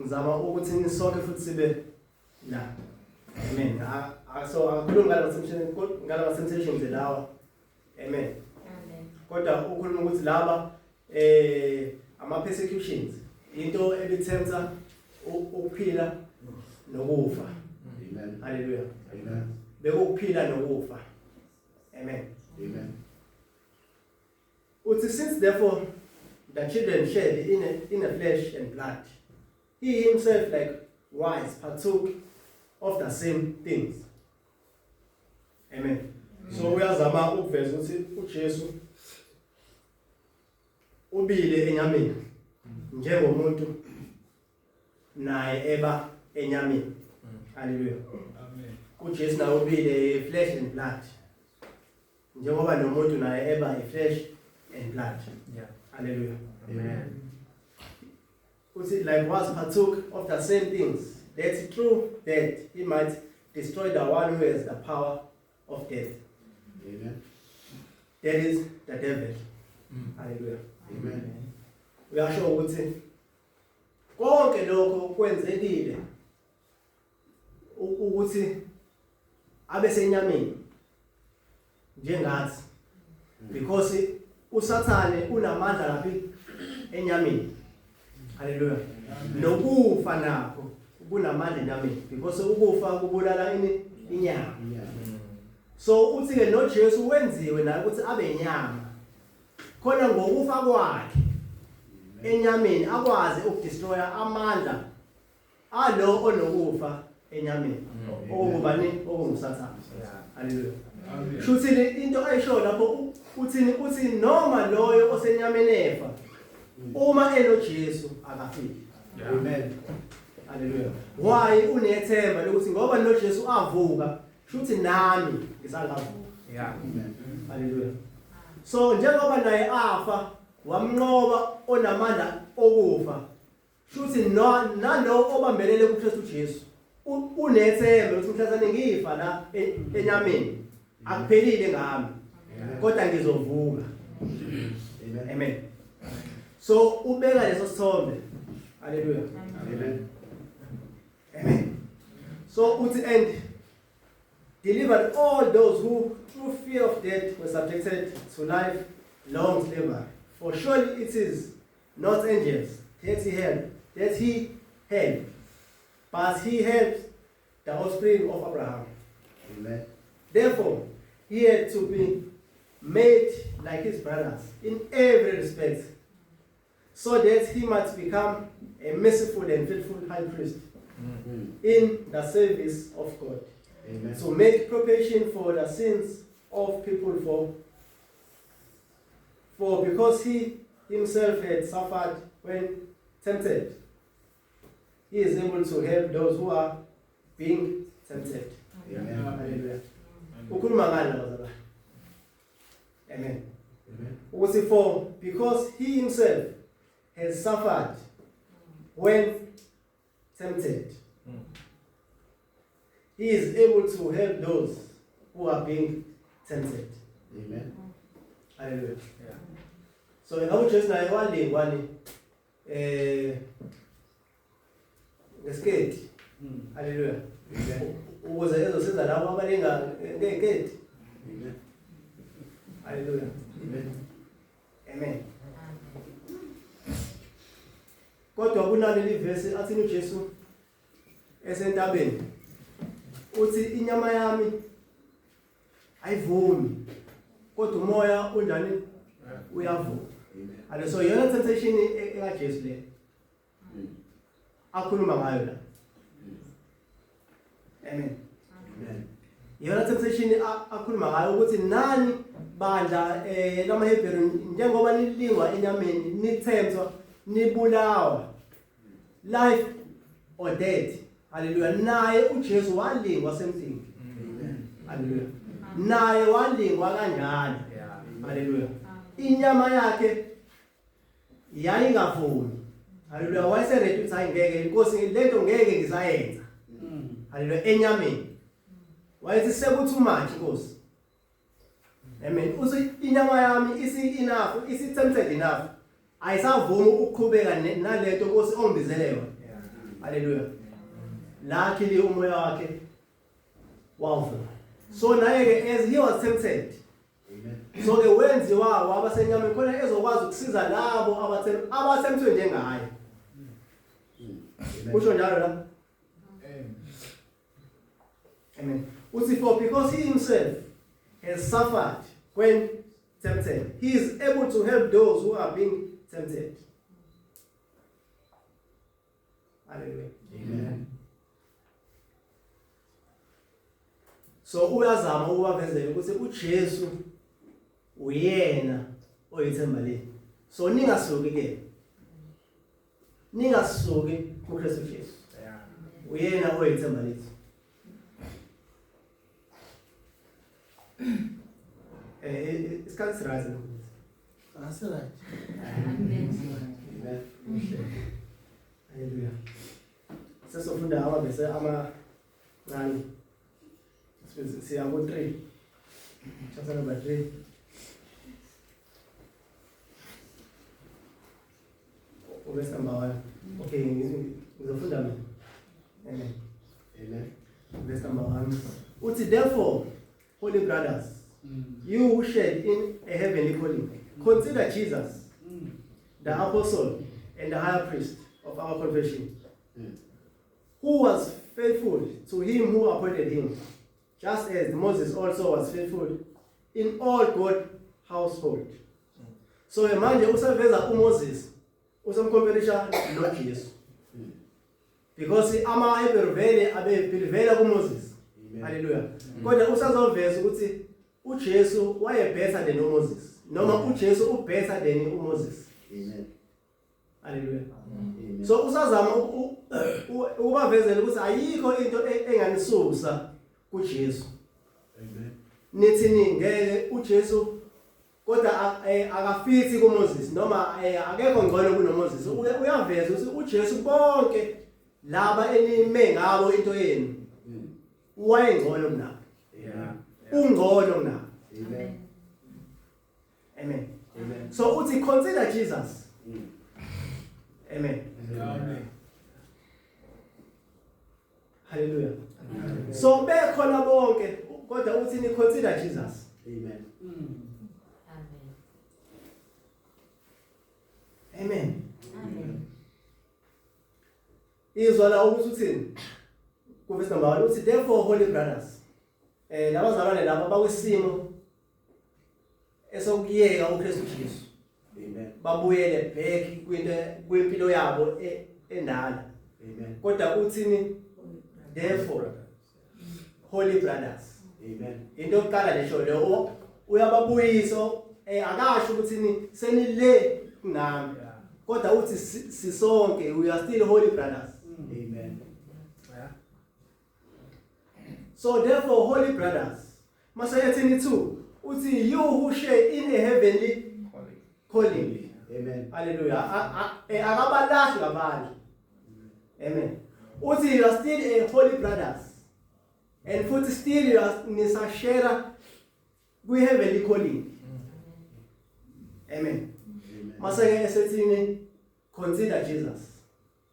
ngizama ukuthi nisonke futhi sibe la. Amen. So angikhulumi ngalama temptations lawa. Amen. Amen. Kodwa ukhuluma ukuthi laba ama persecutions into ebithemba ukuphila nokufa. Amen. Haleluya. Amen. Bekukuphila nokufa. Amen. Amen. Uthi since therefore the children shared in a flesh and blood, he himself likewise partook of the same things. Amen. So uyazama ukuveza ukuthi uJesu ubile enyameni njengomuntu naye eba enyameni. Haleluya. Amen. uJesu naye ubile flesh and blood. Njengoba nomuntu naye eba flesh and blood. Hallelujah. Amen. Uthi likewise partook of the same things, that through death he might destroy the one who has the power of death. Amen. That is the devil. Hallelujah. Amen. Uyasho ukuthi konke lokho kwenzekile ukuthi abe senyameni njengathi, because uSathane unamandla laphi enyameni. Haleluya. Nokufa nakho kunamandla enyameni, because ukufa kubulala ini? Inyama. Yeah. So uthi ke noJesu wenziwe naye ukuthi abe inyama, khona ngokufa kwakhe enyameni akwazi ukudestroya amandla alo onokufa enyameni, okungubani? OkunguSathane. Haleluya. Amen. Shuthini into ayisho lapho? Uthini? Uthi noma loyo osenyameni efa, uma enoJesu akafiki. Amen. Haleluya. Why? Unethemba lokuthi ngoba noJesu avuka, shuthi nami ngisangavuka. Amen. Haleluya. So njengoba naye afa wamnqoba onamandla okufa, shuthi no nalo obambelele kuKristu Jesu unethemba ukuthi mhlazane ngifa la enyameni akuphelile ngami, kodwa ngizovuka. Amen. Amen. So ubeka leso sithombe. Haleluya. Amen. Amen. So uthi and delivered all those who through fear of death were subjected to life long slavery. For surely it is not angels that he helped, but he helps the offspring of Abraham. Amen. Therefore, he had to be made like his brothers in every respect, so that he might become a merciful and faithful high priest in the service of God. Amen. To make propitiation for the sins of people, for because he himself had suffered when tempted, he is able to help those who are being tempted. Amen. Hallelujah. Ukhuluma ngani la, bazalwane? Amen. Amen. Ukuthi for because he himself has suffered when tempted, he is able to help those who are being tempted. Amen. Hallelujah. So ngabe uJesu naye walingwa ni ngesiketi. Hallelujah. Amen. Ukuze ezosiza labo abalinga ngeketi. Amen. Hallelujah. Amen. Amen. Kodwa kunaleli verse athini uJesu esentabeni, uthi inyama yami ayivumi, kodwa umoya unjani? Uyavuma. Amen. Alo, so iyona temptation ekaJesu le akhuluma ngayo la. Amen. Amen. Iyona temptation akhuluma ngayo ukuthi nani bandla lamaHebheru, njengoba nilingwa enyameni, nithemthwa, nibulawa, life or death. Hallelujah. Naye uJesu walingwa same thing. Amen. Hallelujah. Naye walingwa kanjalo. Hallelujah. Inyama yakhe yayingavumi. Hallelujah. Wayeseready ukuthi hayi, ngeke inkosi, lento ngeke ngisayenza. Hallelujah. Enyameni wayethi sekuthi manje inkosi. Amen. Uthi inyama yami isi enough, isi tempted enough, ayisavumi ukuqhubeka nalento inkosi ongibizele yona. Hallelujah. Luckily umoya wakhe wavuma. So naye ke, as he was tempted, Amen. so ke wenziwa waba senyameni khona ezokwazi ukusiza labo abathemthwe njengaye. Amen. Kusho njalo la. Amen. Uthi for because he himself has suffered when tempted, he is able to help those who are being tempted. Hallelujah. Amen. So uyazama ukubavezela ukuthi uJesu uyena oyithemba lenu. So ningasuki ke, ningasuki kuKristu Jesu. Uyena oyithemba lethu. Isikhathi sirazi. Asiright. Amen. Amen. Hallelujah. Sesofunda amavese amancane. Siya ku-3. Chapter number 3. Verse number 1. Okay, ngizofunda mina. Amen. Amen. Verse number 1. Uthi therefore, holy brothers, you who shared in a heavenly calling, consider Jesus, the apostle and the high priest of our confession, who was faithful to him who appointed him, just as Moses also was faithful in all God household. So manje usaveza uMoses, usemcomparisha noJesu. Because amaHebheru vele abebelievela kuMoses. Amen. Hallelujah. Kodwa usazoveza ukuthi uJesu waye better than uMoses. Noma uJesu u better than uMoses. Amen. Hallelujah. Amen. So usazama ukubavezela ukuthi ayikho into enganisusa kuJesu. Amen. Nithi ngeke uJesu kodwa akafithi kuMoses noma akekho ngcono kunoMoses. Uyaveza ukuthi uJesu bonke laba enime ngabo into yenu wayengcono kunabo. Ungcono kunabo. Amen. Amen. Amen. So uthi consider Jesus. Amen. Amen. Hallelujah. So bekhona bonke kodwa uthi ni consider Jesus. Amen. Amen. Amen. Amen. Izwa la ukuthi uthini? Kuverse number 1 uthi therefore, holy brothers. Labazalwane laba bakwisimo esokuyeka uKristu Jesu. Amen. Babuyele back kwinto kwimpilo yabo endala. Amen. Kodwa uthini? Therefore, holy brothers. Amen. Into yokuqala lesho leyo, uyababuyisa, akasho ukuthi ni senile kunami, kodwa uthi sisonke, we are still holy brothers. Amen. So therefore, holy brothers, masayethini 2 uthi you who share in a heavenly calling. Amen. Hallelujah. Akabalahli ngaphandle. Amen. Uthi you are still a holy brothers, and futhi still you are nisashare kwi heavenly calling. Amen. Amen. Maseke esethini, consider Jesus.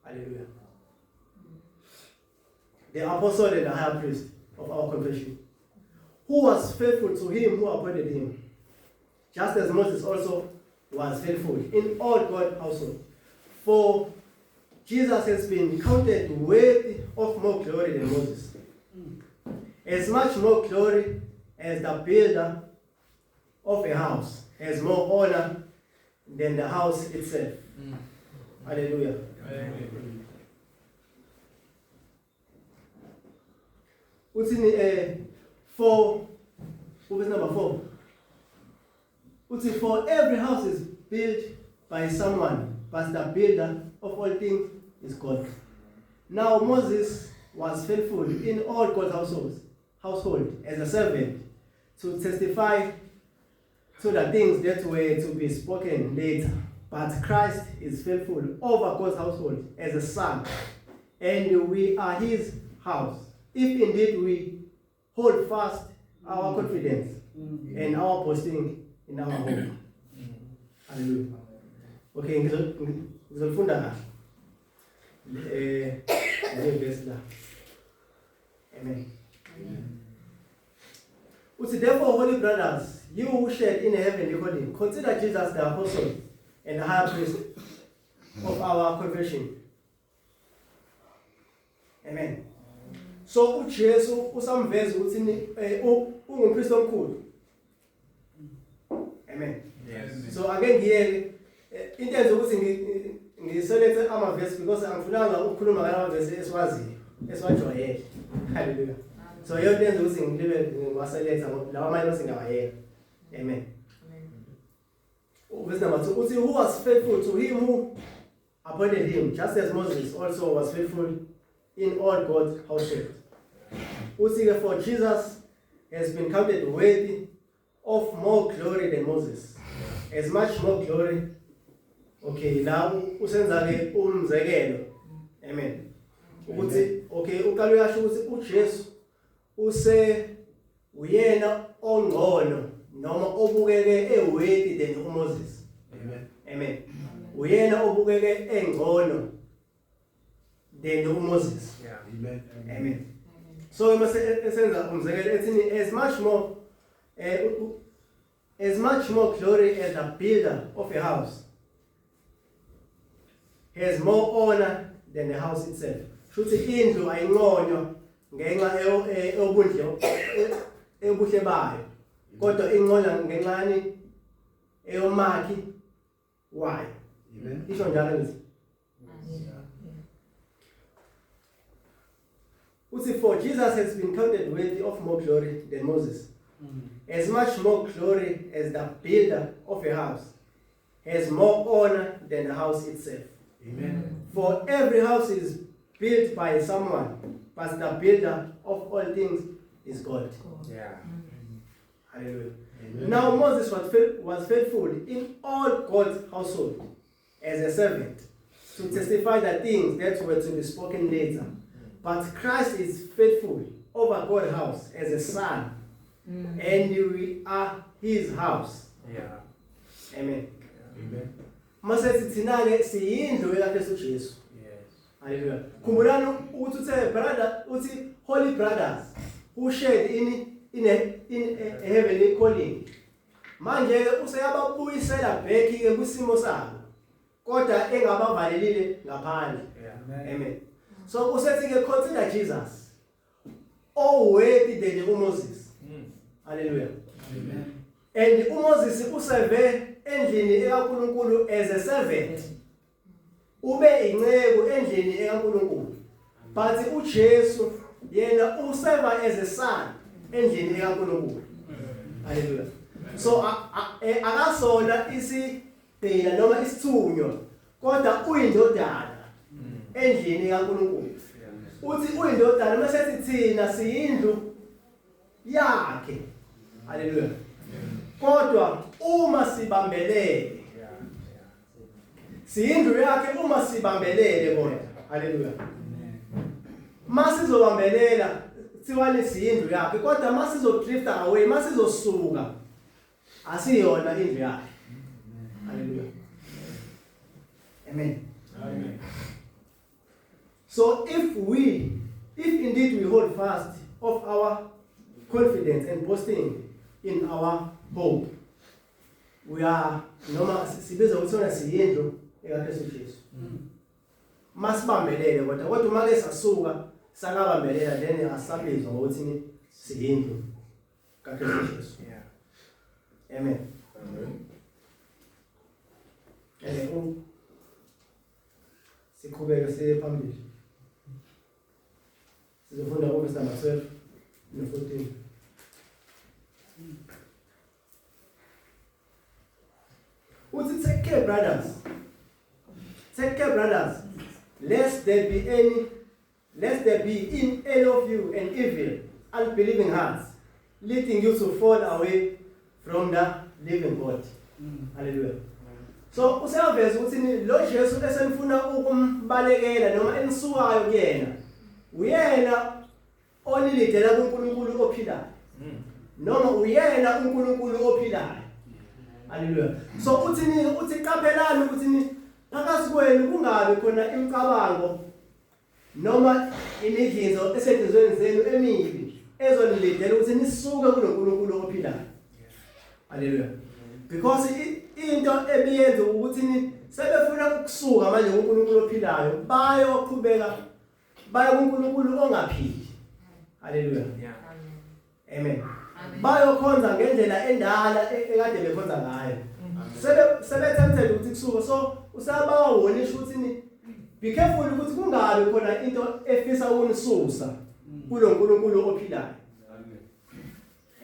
Hallelujah. The apostle and the high priest of our confession, who was faithful to him who appointed him, just as Moses also was faithful in all God's household. For Jesus has been counted worthy of more glory than Moses, as much more glory as the builder of a house has more honor than the house itself. Hallelujah. Uthini for verse number 4? Uthi for every house is built by someone, but the builder of all things is God. Now Moses was faithful in all God's household as a servant to testify to the things that were to be spoken later. But Christ is faithful over God's household as a son, and we are his house, if indeed we hold fast our confidence and our boasting in our hope. Hallelujah. Okay, ngizolifunda kahle le verse la. Amen. Uthi therefore, holy brothers, you who shared in heavenly calling, consider Jesus the apostle and the high priest of our confession. Amen. So uJesu usamveza ukuthi ungumpriest omkhulu. Amen. Yes. So ake ngiyeke into enza ukuthi ngiselethe amavesi, because angifunanga ukukhuluma ngalawa vesi esiwaziyo, esiwajwayele. Hallelujah. So yonke enza ukuthi ngilibe ngiwaseletha ngoba lawa amanye singawayeka. Amen. Verse number 2 uthi who was faithful to him who appointed him, just as Moses also was faithful in all God's household. Uthi ke for Jesus has been counted worthy of more glory than Moses, as much more glory. Okay, la usenza ke umzekelo. Amen. Ukuthi okay, uqala uyasho ukuthi uJesu use uyena ongcono noma obukeke eworthy than uMoses. Amen. Amen. Uyena obukeke engcono than uMoses. Yeah. Amen. Amen. So mase esenza umzekelo ethini, as much more glory as the builder of a house has more honor than the house itself. Shuthi indlu ayinconywa ngenxa eyobundle ebuhle bayo, kodwa inconywa ngenxa yani eyomakhi wayo. Amen. Isho njalo ngithi. Uthi for Jesus has been counted worthy of more glory than Moses, as much more glory as the builder of a house has more honor than the house itself. Amen. For every house is built by someone, but the builder of all things is God. Yeah. Hallelujah. Amen. Now Moses was faithful in all God's household as a servant to testify the things that were to be spoken later. But Christ is faithful over God's house as a son, and we are his house. Yeah. Amen. Amen. Mase thina ke siyindlu kaKristu Jesu. Yes. Hallelujah. Khumbulani ukuthi uthe brother, uthi holy brothers who shared in a heavenly calling. Manje ke useyababuyisela back ke kwisimo sabo, kodwa engabavalelile ngaphandle. Yeah. Amen. So usethi ke consider Jesus oworthy than uMoses. Hallelujah. Amen. And uMoses useve endlini ekaNkuluNkulu as a servant. Ube inceku endlini ekaNkuluNkulu. But uJesu Yena useva as a son endlini kaNkulunkulu. Haleluya. So akasona isigqila noma isithunywa, kodwa uyindodana endlini kaNkulunkulu. Uthi uyindodana mase thina siyindlu yakhe. Haleluya. Kodwa uma sibambelele siyindlu yakhe, uma sibambelele kodwa. Haleluya. Masizobambelela kuthiwani siyindlu yakhe, kodwa masizodrifta away, masizosuka, asiyona indlu yakhe. Haleluya. Amen. Amen. So if indeed we hold fast of our confidence and boasting in our hope, we are, noma sibiza ukuthi sona siyindlu ekaKristu Jesu. Masibambelele, kodwa uma ke sasuka sangabambelela, then asabizwa ngokuthi ni siyindlu kaKristu Jesu. Amen. Amen. Siqhubeke siye phambili. Sizofunda uverse number 12 no 14. Uthi, "Take care, brothers. Take care, brothers, lest there be in any of you an evil, unbelieving hearts, leading you to fall away from the living God." Hallelujah. So useyaveza ukuthi lo Jesu esenifuna ukumbalekela noma enisukayo kuyena, uyena onilidela kuNkulunkulu ophilayo. Noma uyena uNkulunkulu ophilayo. Hallelujah. So uthi ni uthi qaphelani ukuthi ni phakathi kwenu kungabi khona imicabango noma imidlinzo esenhliziyweni zenu emibi ezonilidela ukuthi nisuke kuloNkulunkulu ophilayo. Hallelujah. Because into ebiyenza ukuthi ni sebefuna ukusuka manje kuNkulunkulu ophilayo, bayoqhubeka baye kuNkulunkulu ongaphili. Hallelujah. Amen. Amen. Amen. Bayokhonza ngendlela endala ekade bekhonza ngayo. Sebe tempted ukuthi kusuka, so usabawarnisha ukuthi ni be careful ukuthi kungabi khona into efisa ukunisusa kuloNkulunkulu ophilayo. Amen.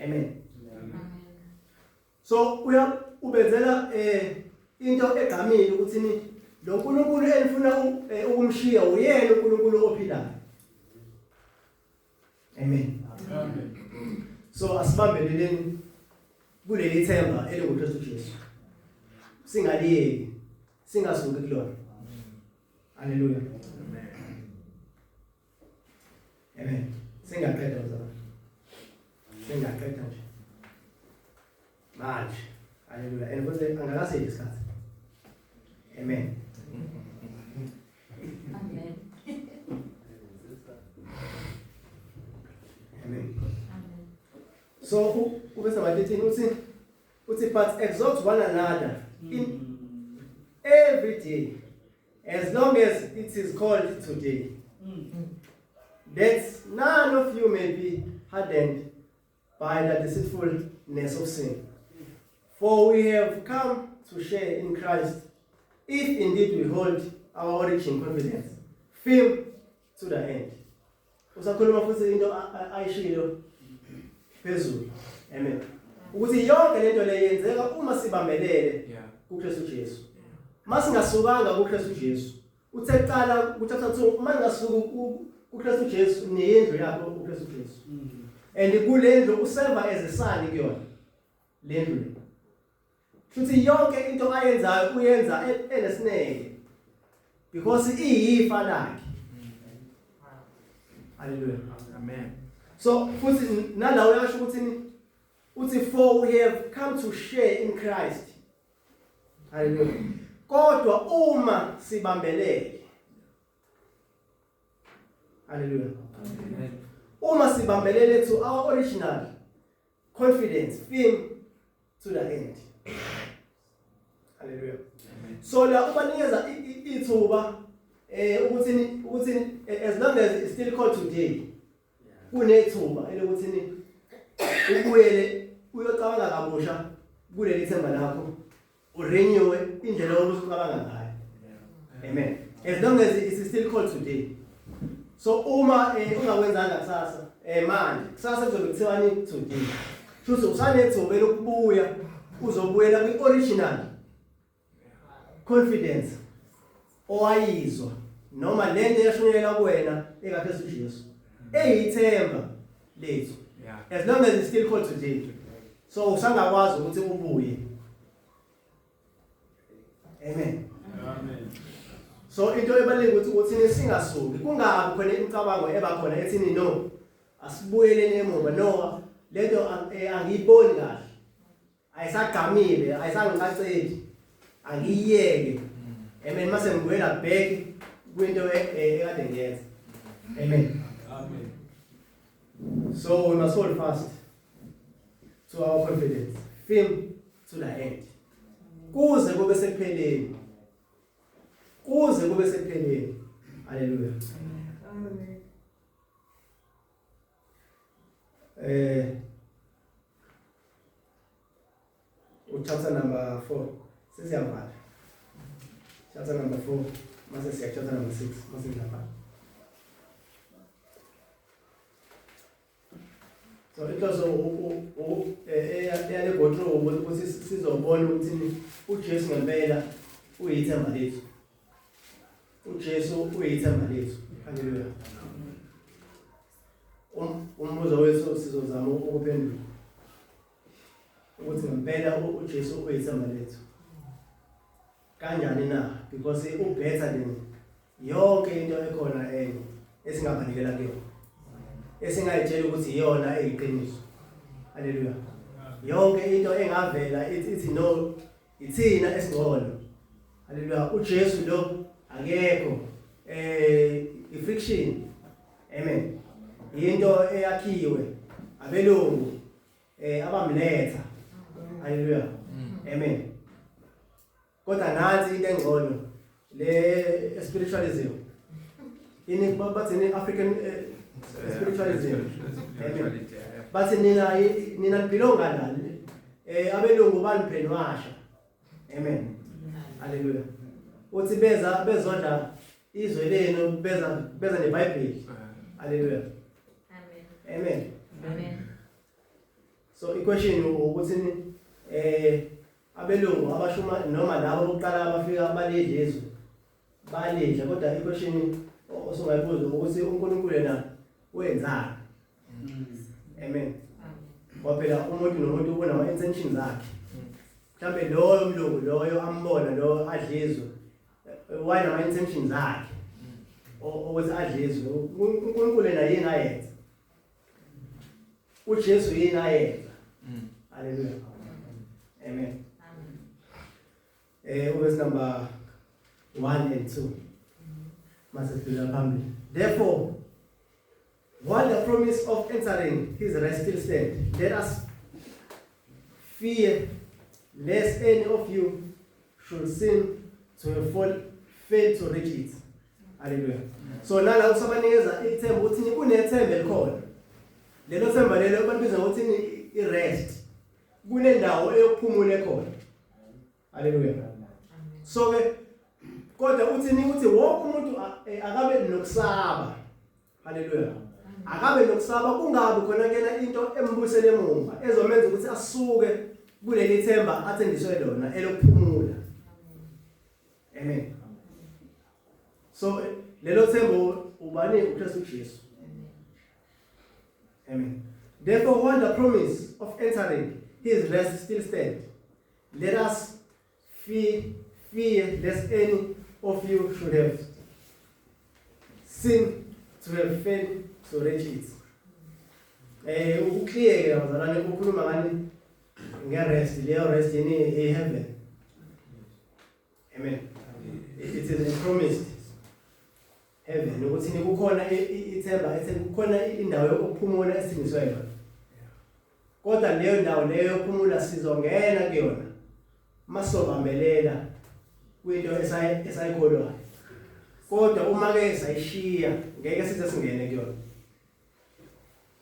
Amen. So uya ubenzela into egqamile ukuthi ni lo nkulunkulu enifuna ukumshiya uyena uNkulunkulu ophilayo. Amen. Amen. So asibambeleleni kuleli themba elinguKristu Jesu. Singaliyeki, singasuki kulona. Hallelujah. Amen. Amen. Singaqeda, mzalwane. Singaqeda nje. Manje. Hallelujah. And futhi angakaseli isikhathi. Amen. Amen. Amen. Amen. So uverse number 13 uthi, "But exhort one another in every day, as long as it is called today, that none of you may be hardened by the deceitfulness of sin. For we have come to share in Christ, if indeed we hold our origin confidence firm to the end." Usakhuluma futhi into ayishilo phezulu. Amen. Ukuthi yonke lento le yenzeka uma sibambelele kuKristu Jesu. Masingasukanga kuKristu Jesu. Uthe kuqala kuchapter 2, uma ningasuki kuKristu Jesu, niyindlu yakho uKristu Jesu. And kulendlu useva as a son kuyona. Lendlu le. Futhi yonke into ayenzayo uyenza enesineke. Because iyifa lakhe. Hallelujah. Amen. So futhi nala uyasho ukuthi ni uthi, "For we have come to share in Christ." Hallelujah. Kodwa uma sibambelele. Hallelujah. Amen. Uma sibambelele to our original confidence firm to the end. Hallelujah. So la ubanikeza ithuba ukuthi as long as it's still called today, kunethuba elokuthi ni ubuyele uyocabanga kabusha kuleli themba lakho, urenew indlela yokucabanga ngayo. Amen. As long as it's still called today. So uma ungakwenzanga kusasa, manje kusasa kuzobe kuthiwani? Today. Shuthi usanethuba lokubuya, uzobuyela kwi-original confidence owayizwa noma lento eyashunyelwa kuwena ekaKristu Jesu, eyithemba lethu. As long as it's still called today, so usangakwazi ukuthi ubuye. Amen. Amen. So into ebalulekile ukuthi singasuki, kungabi khona imicabango eba khona ethini, no, asibuyeleni emuva, no, lento angiyiboni kahle, ayisagqamile, ayisangicaceli, angiyiyeke. Amen. Mase ngibuyela back kwinto ekade ngiyenza. Amen. Amen. So we must hold fast to our confidence firm to the end, kuze kube sekupheleni, kuze kube sekupheleni. Haleluya. Amen. Uchapter number 4, sesiyavala. Chapter number 4, mase siya chapter number 6, mase ngiyavala. So inhloso eyale go through ukuthi sizobona ukuthi uJesu ngempela uyithemba lethu. uJesu uyithemba lethu. Haleluya. Umbuzo wethu sizozama ukuphendula ukuthi ngempela uJesu uyithemba lethu kanjani na, because u better than yonke into ekhona enye esingabanikela kuyona, esingayitshela ukuthi iyona eyiqiniso. Haleluya. Yonke into engavela ithi no, ithina esingcono. Haleluya. uJesu lo akekho, i-fiction. Amen. Into eyakhiwe abelungu abamletha. Haleluya. Amen. Kodwa nansi into engcono, le spiritualism, ini bathi ni African spiritualism. Spirituality. Bathi nina nibelonga la, abelungu banibrainwasha. Amen. Haleluya. Uthi beza bezodla izwe lenu, beza neBhayibheli. Haleluya. Amen. Amen. Amen. So i-question ukuthi abelungu abashuma noma labo bokuqala abafika balidla izwe, balidla, kodwa i-question osungayibuza ukuthi uNkulunkulu yena wenzani? Amen. Amen. Ngoba phela umuntu nomuntu unama intentions akhe. Mhlambe loyo mlungu loyo ambona lo adlizwe, wayenama intentions akhe ukuthi adlizwe. uNkulunkulu yena yini ayenza? uJesu yini ayenza? Haleluya. Amen. Amen. Verse number 1 and 2. Mase sidlula phambili. Therefore, while the promise of entering his rest still stand, let us fear lest any of you should seem to have failed to reach it. Hallelujah. So nala usabanikeza ithemba ukuthi kunethemba elikhona. Lelo themba lelo balibiza ngokuthi i-rest. Kunendawo eyokuphumula ekhona. Hallelujah. Amen. So ke kodwa uthini? Uthi wonke umuntu akabe nokusaba. Hallelujah. Akabe nokusaba, kungabi khona kena into embusele emuva ezomenza ukuthi asuke kuleli themba athenjiswe lona elokuphumula. Amen. So lelo themba ubani? uKristu Jesu. Amen. Therefore, while the promise of entering his rest still stand, let us fear lest any of you should have seemed to have failed to reach it. Uclear ke bazalwane, ukukhuluma ngani? Ngerest, leyo rest yini? E heaven. Amen. It is a promised heaven, ukuthi kukhona ithemba ethi kukhona indawo yokuphumula esithenjiswe yona. Kodwa leyo ndawo leyo yokuphumula sizongena kuyona masobambelela kwinto esayikholwayo. Kodwa uma ke sayishiya, ngeke size singene kuyona.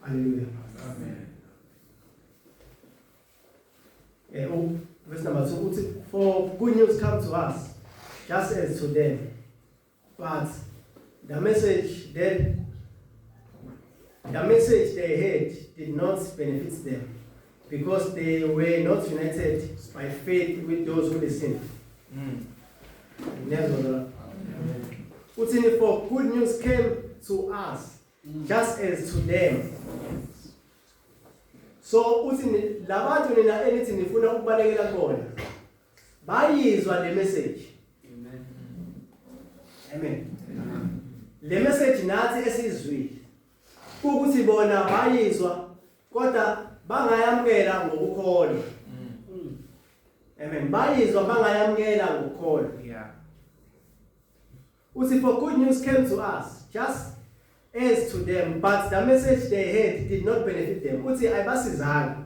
Haleluya. Amen. Verse number 2 uthi, for good news come to us just as to them, but the message that The message they heard did not benefit them because they were not united by faith with those who listened. Niyazwa la? Uthini? For good news came to us just as to them. So uthi labantu nina enithi nifuna ukubalekela kubona bayizwa le message. Amen. Amen. Le message nathi esizwile ukuthi bona bayizwa kodwa bangayamkela ngokukholwa. Amen. Bayizwa bangayamkela ngokukholwa. Uthi, for good news came to us just as to them, but the message they heard did not benefit them. Uthi ayibasizanga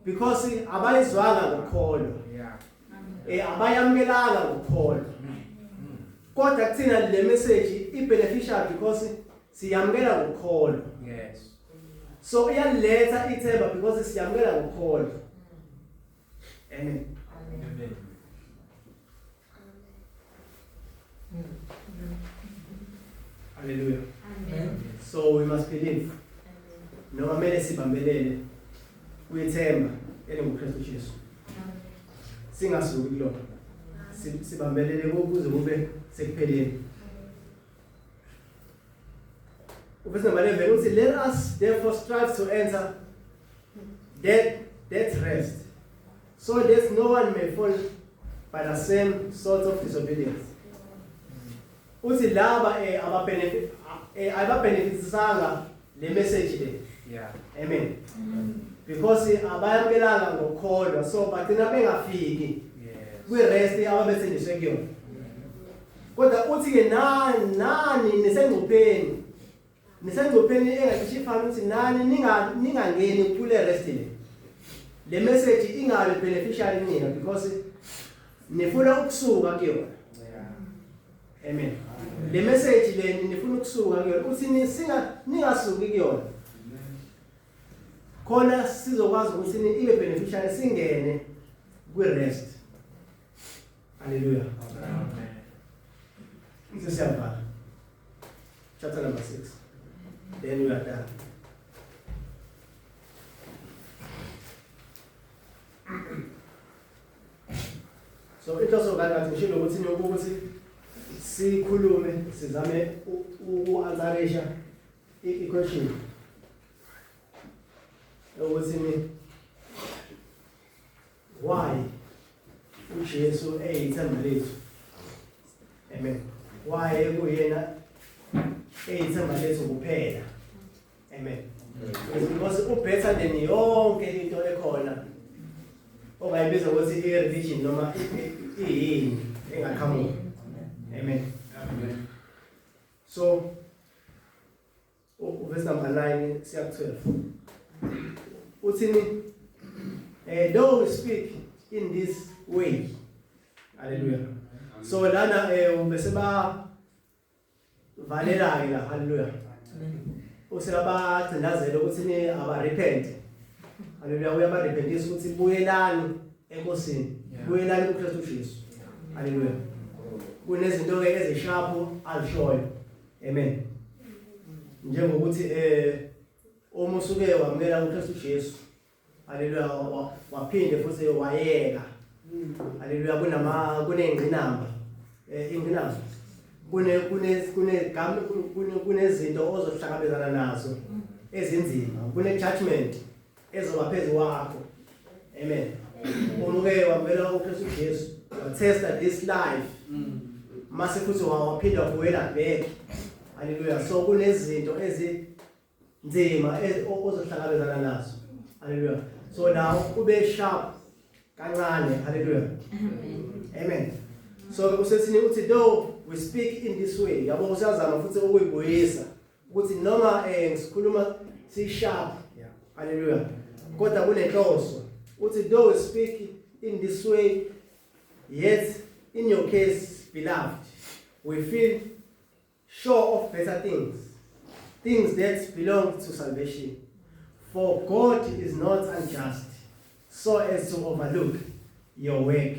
because abayizwanga ngokukholwa. Abayamkelanga ngokukholwa. Kodwa kuthina le message i beneficial because siyamkela ngokukholwa. So iyaletha ithemba because siyamkela ngokukholwa. Amen. Amen. Hallelujah. Amen. So we must believe. Noma kumele sibambelele kwithemba elinguKristu Jesu. Singasuki kulona. Sibambelele kuze kube sekupheleni. Verse number 11 uthi, let us therefore strive to enter that rest, so that no one may fall by the same sort of disobedience. Uthi laba ababenefit ababenefitsanga le message le. Amen. Because abayamukelanga ngokukholwa, so bagcina bengafiki kwi-rest ababethenjiswe kuyona. Kodwa uthi ke nani nisengcupheni. Nisengcupheni engacishe ifane ukuthi nani ningangeni kule rest le. Le message ingabe beneficial nina because nifuna ukusuka kuyona. Amen. Le message le nifuna ukusuka kuyona. Uthi ningasuki kuyona. Khona sizokwazi ukuthi ibe beneficial singene kwi-rest. Hallelujah. Amen. Sesiyavala. Chapter number 6. Then we are done. So inhloso kanti ngishilo ukuthi ukuthi sikhulume sizame uku-answerisha i-question ukuthi ni why uJesu eyithemba lethu. Amen. Why kuyena eyithemba lethu kuphela. Amen. It's because u better than yonke into ekhona ongayibiza ukuthi i-religion noma iyini engaqhamuka. Amen. Amen. So verse number 9 siya 12 uthini? Though we speak in this way. Hallelujah. So lana bese ba valela ke la. Hallelujah. Usebagcindazela ukuthi ni aba repent. Hallelujah. Uyaba repentisa ukuthi buyelani eNkosini. Buyelani kuKristu Jesu. Hallelujah. Kunezinto ke ezisharp azishoyo. Amen. Njengokuthi uma usuke wamukela uKristu Jesu, hallelujah, waphinde futhi wayeka. Hallelujah. Kunengqinamba. Ingqinamba. Kune kune kune kunezinto ozohlangabezana nazo ezinzima. Kune judgment ezoba phezu kwakho. Amen. Uma uke wamukela uKristu Jesu, wa testa this life. Mase futhi waphinda wabuyela back. Hallelujah. So kunezinto ezinzima ozohlangabezana nazo. Hallelujah. So now ube sharp kancane. Hallelujah. Amen. So usethini? Uthi, though we speak in this way, yabo, usazama futhi ukuyibuyisa ukuthi noma ngisikhuluma si sharp. Hallelujah. Kodwa kunenhloso. Uthi, though we speak in this way, yet in your case, beloved, we feel sure of better things, things that belong to salvation. For God is not unjust, so as to overlook your work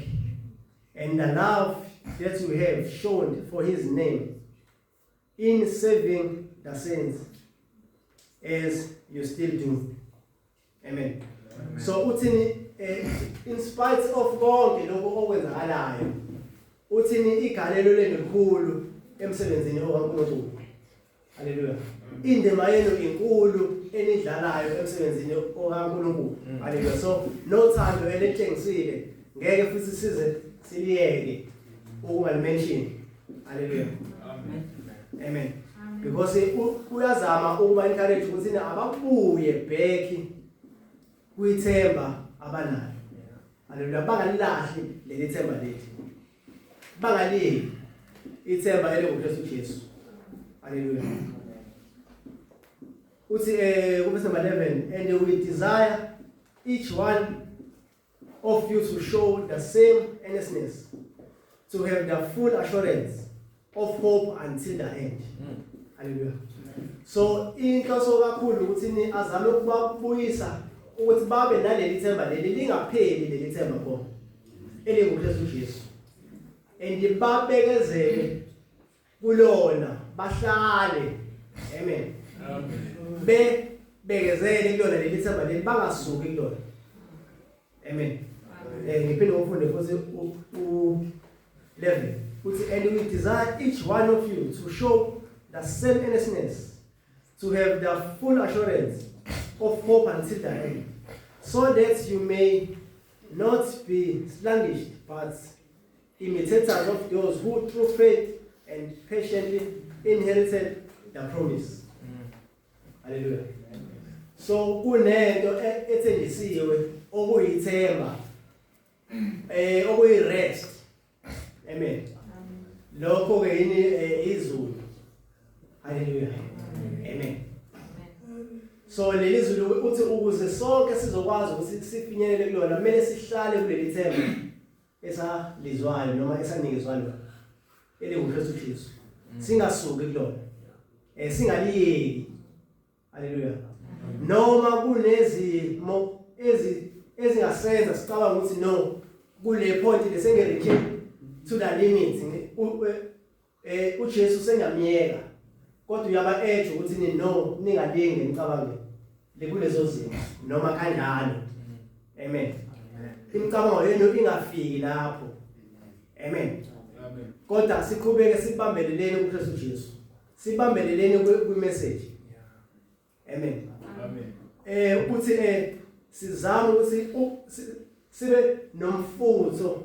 and the love that you have shown for his name in serving the saints. as you still do. Amen. So uthini in spite of konke lokho okwenzakalayo, uthini igalelo lenu likhulu emsebenzini okaNkulunkulu. Haleluya. Indima yenu inkulu enidlalayo emsebenzini okaNkulunkulu. Haleluya. So nothando elitshengisile ngeke futhi size siliyeke ukungalimention. Haleluya. Amen. Amen. Because uyazama ukuba encourage ukuthi ababuye back kwithemba abanalo. Haleluya. Bangalilahli leli themba leli. Bangaliyeki ithemba elinguKristu Jesu. Haleluya. Uthi kuverse number 11, and we desire each one of you to show the same earnestness, to have the full assurance of hope until the end. Hallelujah. So inhloso kakhulu ukuthi ni azame ukubabuyisa ukuthi babe naleli themba leli, lingapheli leli themba khona elinguKristu Jesu, and babekezele kulona, bahlale. Amen. Amen. Bebekezele kulona leli themba leli, bangasuki kulona. Amen. Ngiphinde ngifunde futhi u 11, uthi, and we desire each one of you to show the same earnestness, to have the full assurance of hope until the end, so that you may not be sluggish, but imitators of those who through faith and patiently inherited the promise. Hallelujah. So kunento ethenjisiwe okuyithemba, okuyi-rest. Amen. Lokho ke yini? Izulu. Hallelujah. Amen. So leli zulu, uthi ukuze sonke sizokwazi ukuthi sifinyelele kulona, kumele sihlale kuleli themba esalizwayo noma esanikezwa lona elinguKristu Jesu, singasuki kulona, singaliyeki. Haleluya. Noma kunezimo ezingasenza sicabanga ukuthi no, kule point lesengireach to the limit, uJesu sengiyamiyeka, kodwa uyaba urge ukuthi ni no, ningalinge nicabange lekulezo zimo noma kanjalo. Amen. Imicabango yenu ingafiki lapho. Amen. Amen. Kodwa siqhubeke sibambeleleni kuKristu Jesu, sibambeleleni kwi message. Amen. Amen. Uthi sizama ukuthi sibe nomfutho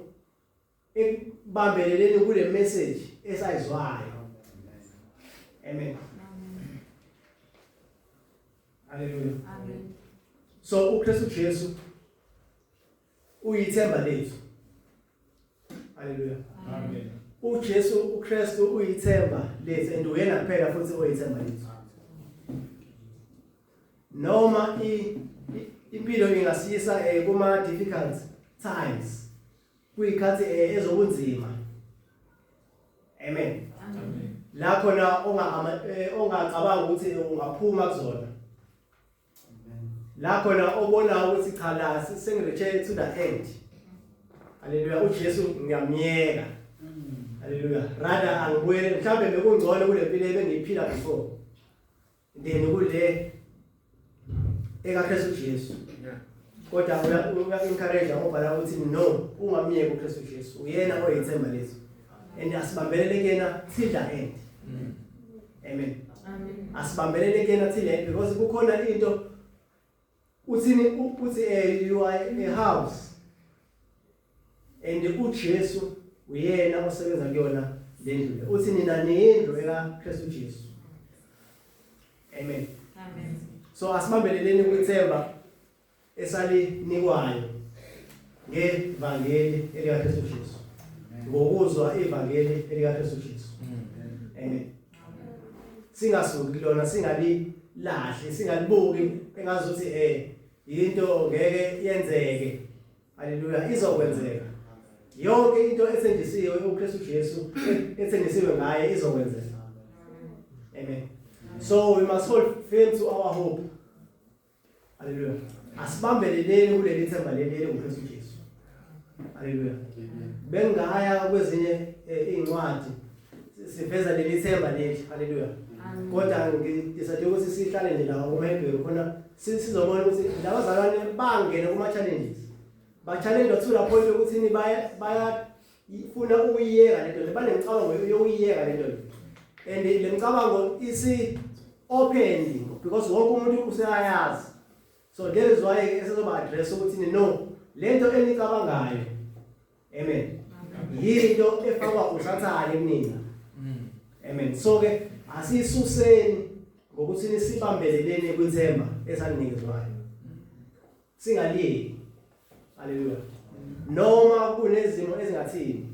ekubambeleleni kule message esayizwayo. Amen. Hallelujah. Amen. So uKristu Jesu uyithemba lethu. Hallelujah. Amen. uJesu uKristu uyithemba lethu, and uyena kuphela futhi oyithemba lethu. Noma impilo ingasiyisa kuma difficult times, kuyikhathi ezobunzima. Amen. Amen. La khona ongacabanga ukuthi ungaphuma kuzona. La khona obona ukuthi cha, la sengireach to the end. Hallelujah. uJesu ngiyamyeka. Hallelujah. Rather angibuyele, mhlawumbe bekungcono kule mpilo ebengiyiphila before. Then kule ekaKristu Jesu. Kodwa uya encourage ngobhala ukuthi no, ungamyeki uKristu Jesu. Uyena oyithemba lethu. And asibambelele kuyena till the end. Amen. Amen. Asibambelele kuyena till the end, because kukhona into uthini, uthi you are a house and uJesu uyena osebenza kuyona le ndlu le. Uthi nina niyindlu ekaKristu Jesu. Amen. Amen. So asibambeleleni kwithemba esalinikwayo ngevangeli elikaKristu Jesu, ngokuzwa ivangeli elikaKristu Jesu. Amen. Singasuki kulona, singalilahli, singalibuki engazuthi into ngeke yenzeke. Haleluya, izokwenzeka. Yonke into ethenjisiwe uKristu Jesu, ethenjisiwe ngaye, izokwenzeka. Amen. So we must hold firm to our hope. Haleluya. Asibambeleleni kuleli themba leli elinguKristu Jesu. Haleluya. Bengaya kwezinye incwadi. Siveza leli themba leli. Haleluya. Kodwa ngidecide ukuthi sihlale nje la kumaHebheru khona sizobona ukuthi labazalwane bangene kuma challenges. Ba challenge to the point ukuthi ni baya bayafuna ukuyiyeka lento, banemicabango yokuyiyeka lento. And le micabango isi open because wonke umuntu useyayazi. So that is why esezoba address ukuthi no, lento enicabangayo, amen, yinto efakwa uSathane kunina. Amen. So ke asisuseni ngokuthi nisibambeleleni kwithemba esalinikezwayo, singaliyeki. Haleluya. Noma kunezimo ezingathini,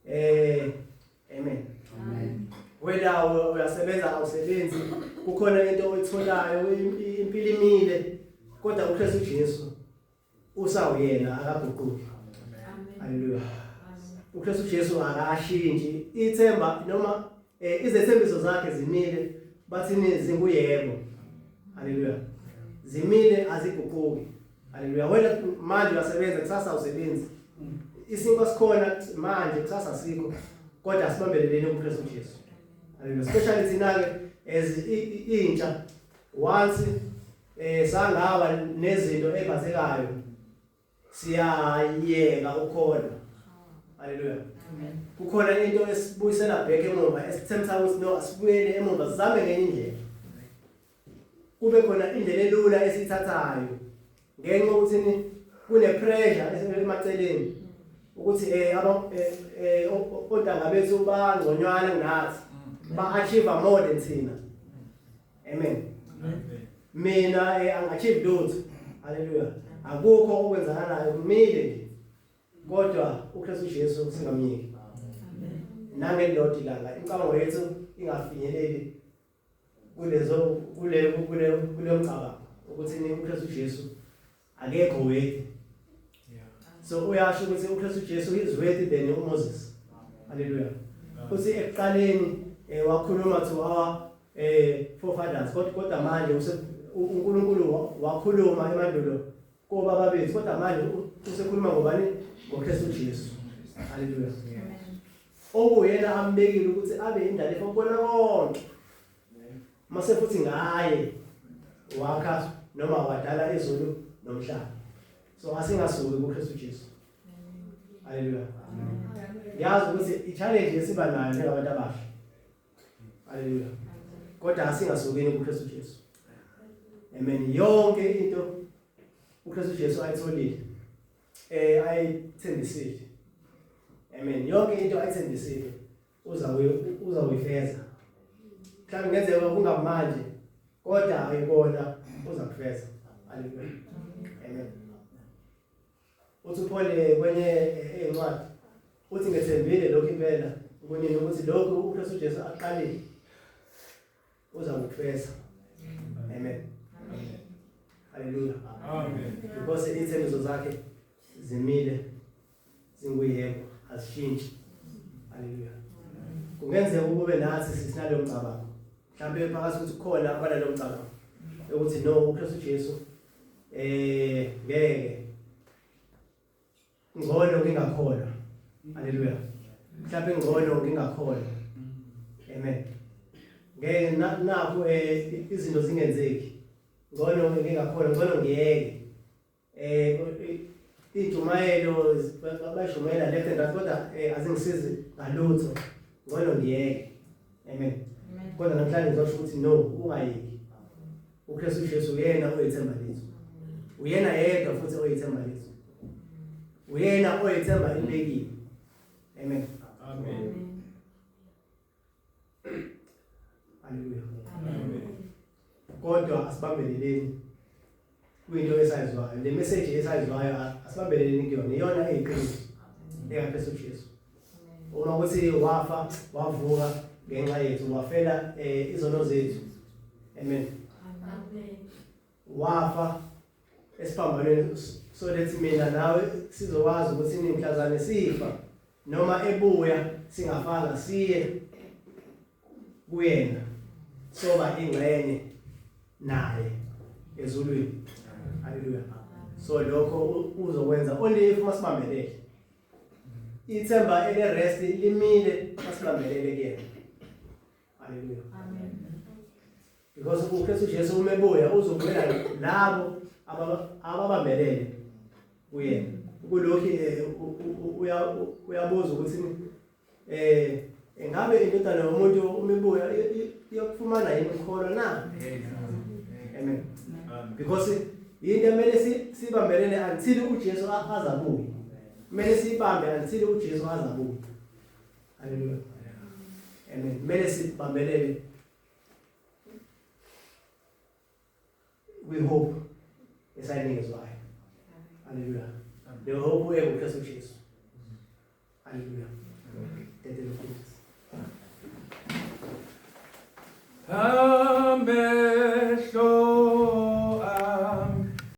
amen. Amen. Wena uyasebenza, awusebenzi, kukhona into oyitholayo, impilo imile, kodwa uKristu Jesu usawuyena, akaguquki. Haleluya. uKristu Jesu akashintshi. Ithemba noma izethembiso zakhe zimile, bathini, zinguyebo. Haleluya. Zimile, aziguquki. Haleluya. Wena manje uyasebenza, kusasa awusebenzi, isinkwa sikhona manje, kusasa sikho, kodwa asibambeleleni kuKristu Jesu. Haleluya. Especially thina ke as intsha, once sangaba nezinto ephathekayo, siyayeka ukhona. Haleluya. Kukhona into esibuyisela back emuva, esithembisa ukuthi no, asibuyele emuva, sizame ngenye indlela, kube khona indlela elula esiyithathayo, ngenxa yokuthi kune pressure emaceleni ukuthi aba ontanga bethu bangconywana kunathi, ba achieve more than thina. Amen. Mina angachieve lutho. Haleluya. Akukho okwenzakalayo, kumile nje, kodwa uKristu Jesu singamyeki nangelilodwa ilanga. Imicabango yethu ingafinyeleli kulezo kule kule kule mcabango ukuthi ni uKristu Jesu akekho worthy. So uyasho ukuthi uKristu Jesu is worthy than uMoses. Haleluya. Futhi ekuqaleni wakhuluma to our forefathers, kodwa manje uNkulunkulu wakhuluma emandulo kobaba bethu, kodwa manje usekhuluma ngobani? NgoKristu Jesu. Haleluya. Okuyena ambekile ukuthi abe indlalifa kubona konke, mase futhi ngaye wakha noma wadala izulu nomhlaba. So asingasuki kuKristu Jesu. Haleluya. Ngiyazi ukuthi i-challenge esiba nayo njengabantu abasha. Haleluya. Kodwa asingasukini kuKristu Jesu. Amen. Yonke into uKristu Jesu ayitholile, ayithembisile, amen, yonke into ayithembisile uza kuyifeza. Mhlawumbe kungenzeka kungamanje, kodwa ayibona uza kufeza. Haleluya. Amen. Uthi uPaul kwenye encwadi, uthi ngethembile lokhu impela kunini, ukuthi lokhu uKristu Jesu aqalile uza kufeza. Amen. Haleluya. Amen. Because izithembiso zakhe zimile, zinguyebo, azishintshi. Haleluya. Kungenzeka ukube nathi sinalo mcabango, mhlawumbe phakathi ukuthi kukhona abanalo mcabango ukuthi no, uKristu Jesu ngeke, ngcono ngingakholwa. Haleluya. Mhlawumbe ngcono ngingakholwa. Amen. Ngeke nakho izinto zingenzeki, ngcono ngingakholwa, ngcono ngiyeke iy'ntshumayelo bayishumayela left and right, kodwa azingisizi ngalutho, ngcono ngiyeke. Amen. Kodwa namhlanje ngizosho ukuthi no, ungayeki. uKristu Jesu uyena oyithemba lethu, uyena yedwa futhi oyithemba lethu, uyena oyithemba elibekiwe. Amen. Amen. Haleluya. Amen. Kodwa asibambeleleni kuyinto esayizwayo, le message esayizwayo, asibambeleleni kuyona, iyona eyiqiniso ekaKristu Jesu. Uma ukuthi wafa, wavuka ngenxa yethu, wafela izono zethu. Amen. Wafa esiphambanweni so that mina nawe sizokwazi ukuthi nimhlazane sifa noma ebuya singafanga, siye kuyena, soba ingxenye naye ezulwini. Haleluya. So lokho uzokwenza only if masibambelele. Ithemba ele-rest limile masibambelele kuyena. Haleluya. Amen. Because uKristu Jesu uma ebuya uzobuyela labo ababambelele kuyena. Kulokhu uyabuza ukuthi engabe indodana yomuntu uma ibuya iyokufumana yini ukholo na? Amen. Because into emele sibambelele until uJesu azabuye. Kumele sibambe until uJesu azabuye. Haleluya. Amen. Kumele sibambelele we hope esayinikezwayo. Haleluya. Le hope enguKristu Jesu. Haleluya. Dedele mfundisi.